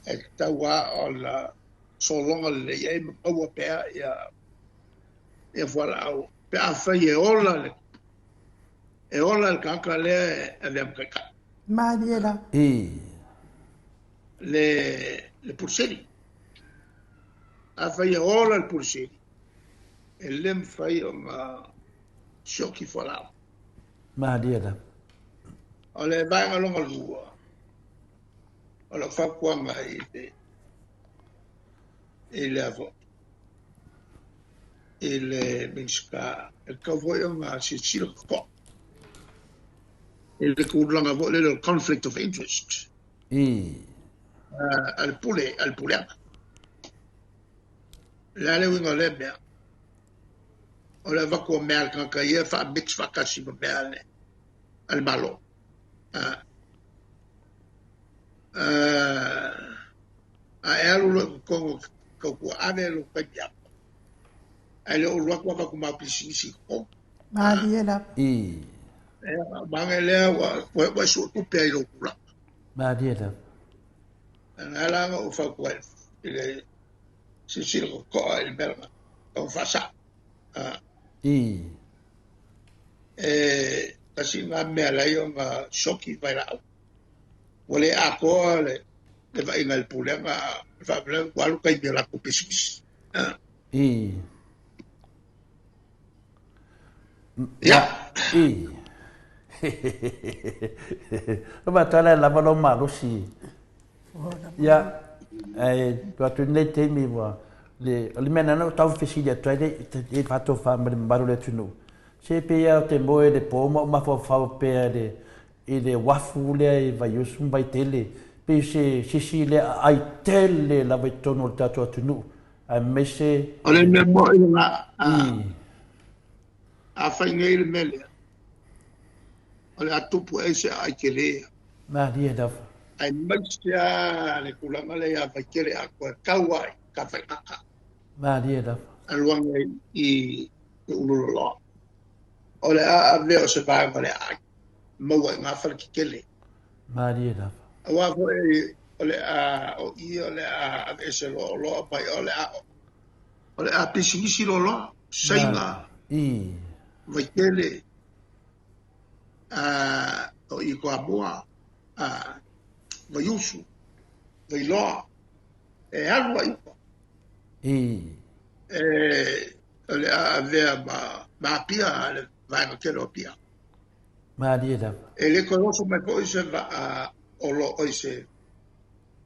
e tatau lava ona sologa lelei ai ma maua pea ia ia fualaau pe afai e ola le e ola le tagata lea e avea ma taitai. Malie la. Le le Pule Sili. Afai e ola le Pule Sili, e le mafai ona sioki fualaau. Malie lava. O le vaega lona lua, o lau fautuaga i le i le i le Minisita, e tatau foi ona silasila totoa i le tulaga foi lele o le conflict of interest. A le pule, a le puleaga. O le a le uiga o lea mea? O le avatu o mea a le tagata ia e faa-mix faatasi ma mea a le, a le Malo. A e alu loa i totonu o tautua ave lou taimi atoa, ae le o alu atu avatu ma au pisinisi i totonu. Malie lava. Ia, maga lea ua, ua e sue tupe ai i lou tulaga. Malie lava. Na ala ona ou fautua i le silasila totoa i le mea lena, tau faasao. E tasi lena mea e ala ai ona sioki vailaau. Ua le atoa le vaaiga i le pulega, a o le faalavelave ua alu taimi o latou pisinisi. Ia. I. O matou la lava lou malosi. Ia, ae tuu atu i lenei taimi ua le, o le mea na ou tau fesili atu ai le i faatofa ma le mamalu o le atunuu. Se pei lava ou te moe i le po ma ou mafaufau pea i le i le uafu lea i Vaiusu ma Vaitele, pei o se sisi lea aai tele lava i totonu o le tatou atunuu, aemaise O le mea moni lena, afai nei le mea lea, o le a tupu ai se aai tele. Malie lava. Aemaise lava le tulaga lea ia Vaitele atoa e tau ai ka faigata. Malie lava. Alu ane i Ululoloa. O le a avea o se vaega o le aai. Maua i ngā fale tetele. Malie lava. Aua foi o le a o i o le a aveese loa oloa mai o le a o le a pisinisi loa loa Saina I. Vaitele a o i Toamua a Vaiusu Vailoa e alu ai uka. I. E o le a avea ma ma Apia le vaega tele o Apia. Malie lava. E le toe oso mai foi se vaa olo oi se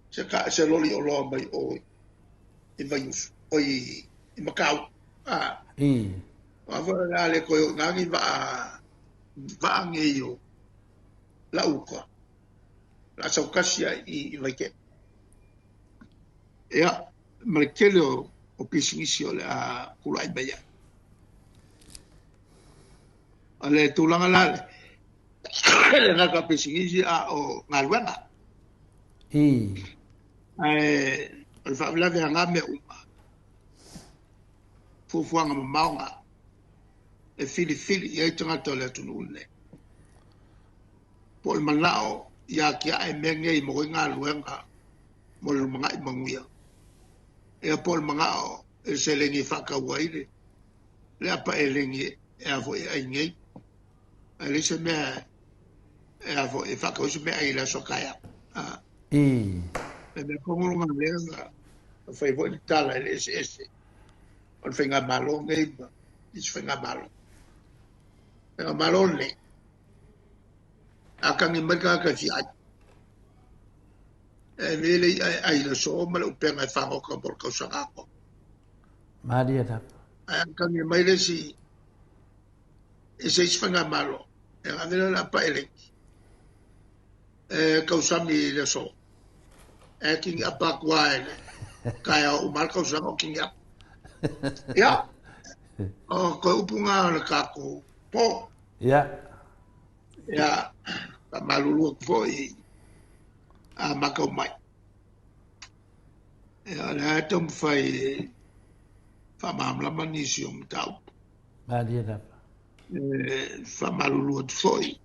se ka se loli oloa mai o i Vaiusu oi i Makau. A. I. A foi o le a le toe o i ni vaa vaa nei o la uka. La saukasi ai i Vaitele. Ia, ma le tele o o pisinisi o le a tulai mai ai. O le tulaga la e le gata o pisinisi a o galuega. I. Ae o le faalavelave a ngā mea uma, fuafuaga mamao ngā e filifili i ai tagata o le atunuu lenei. Po o le manao ia atiae mea nei mo ai galuega mo le lumanai manuia. Ia po o le manao i le seleni e faatau ai le le apa eleni e a foi e ai nei. Ae leai se mea e a foi e faatau ai se meaai i le aso a taeao. A. I. Le mea tonu lena lea na fai foi le tala i le eseese o le faigamalo nei ma isi faigamalo. Faigamalo lenei, a tagi mai le tagata e fia ai, e ave le i'a e ai i le aso ma le upega e fagota mo le tausaga atoa. Malie lava. Ae a tagi mai le isi i se isi faigamalo, e ave lea o le apa elegi e tausami i le aso. E kini apa atu lava i le taeao uma lava le tausaga o kini apa. Ia, o toe upu na o le tatou po. Ia. Ia, faamalulu atu foi a matau mai. Ia, o lea e taumafai e faamalamalama nisi o mataupu. Malie lava. E faamalulu atu foi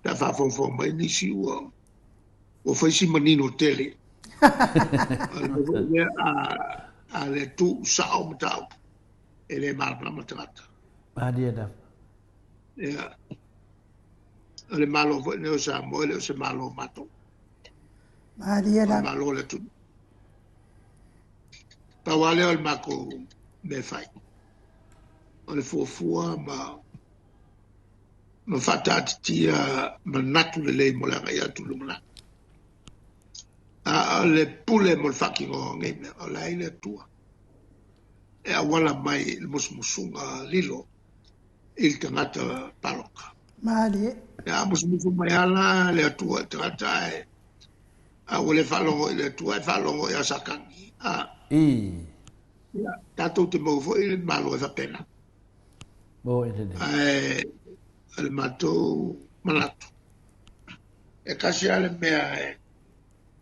pe a faafogafoga mai nisi ua ua fai si manino tele. O le mea foi lea a, a le tuu sao mataupu e le malamalama tagata. Malie lava. Ia, o le Malo foi lenei o Samoa e le o se Malo o matou. Malie O le lava. Malo o le atunuu. Pau lava lea o le matou mea e fai, o le fuafua ma ma faataatitia manatu lelei mo le agai atu i le lumanai. A o le pule mo le faatinoga o nei mea, o la e i le Atua e auala mai i le musumusuga lilo i le tagata palota. Malie. Ia, a musumusu mai lava la le Atua i le tagata ae a ua le faalogo i le Atua ae faalogo ia Satani. A. I. Ia, tatou te maua foi le Malo e faapena. Mo i lenei. Ae o le matou manatu, e tasi lava le mea e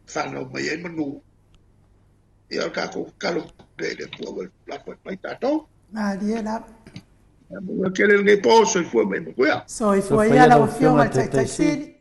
fanau mai ai manu, ia o le tatou tatalo pea i le Atua ua lafo mai tatou. Malie lava. Ia manuia tele lenei po, soifua ma ia manuia. Soifua ia lau Afioga i le Taitai Sili.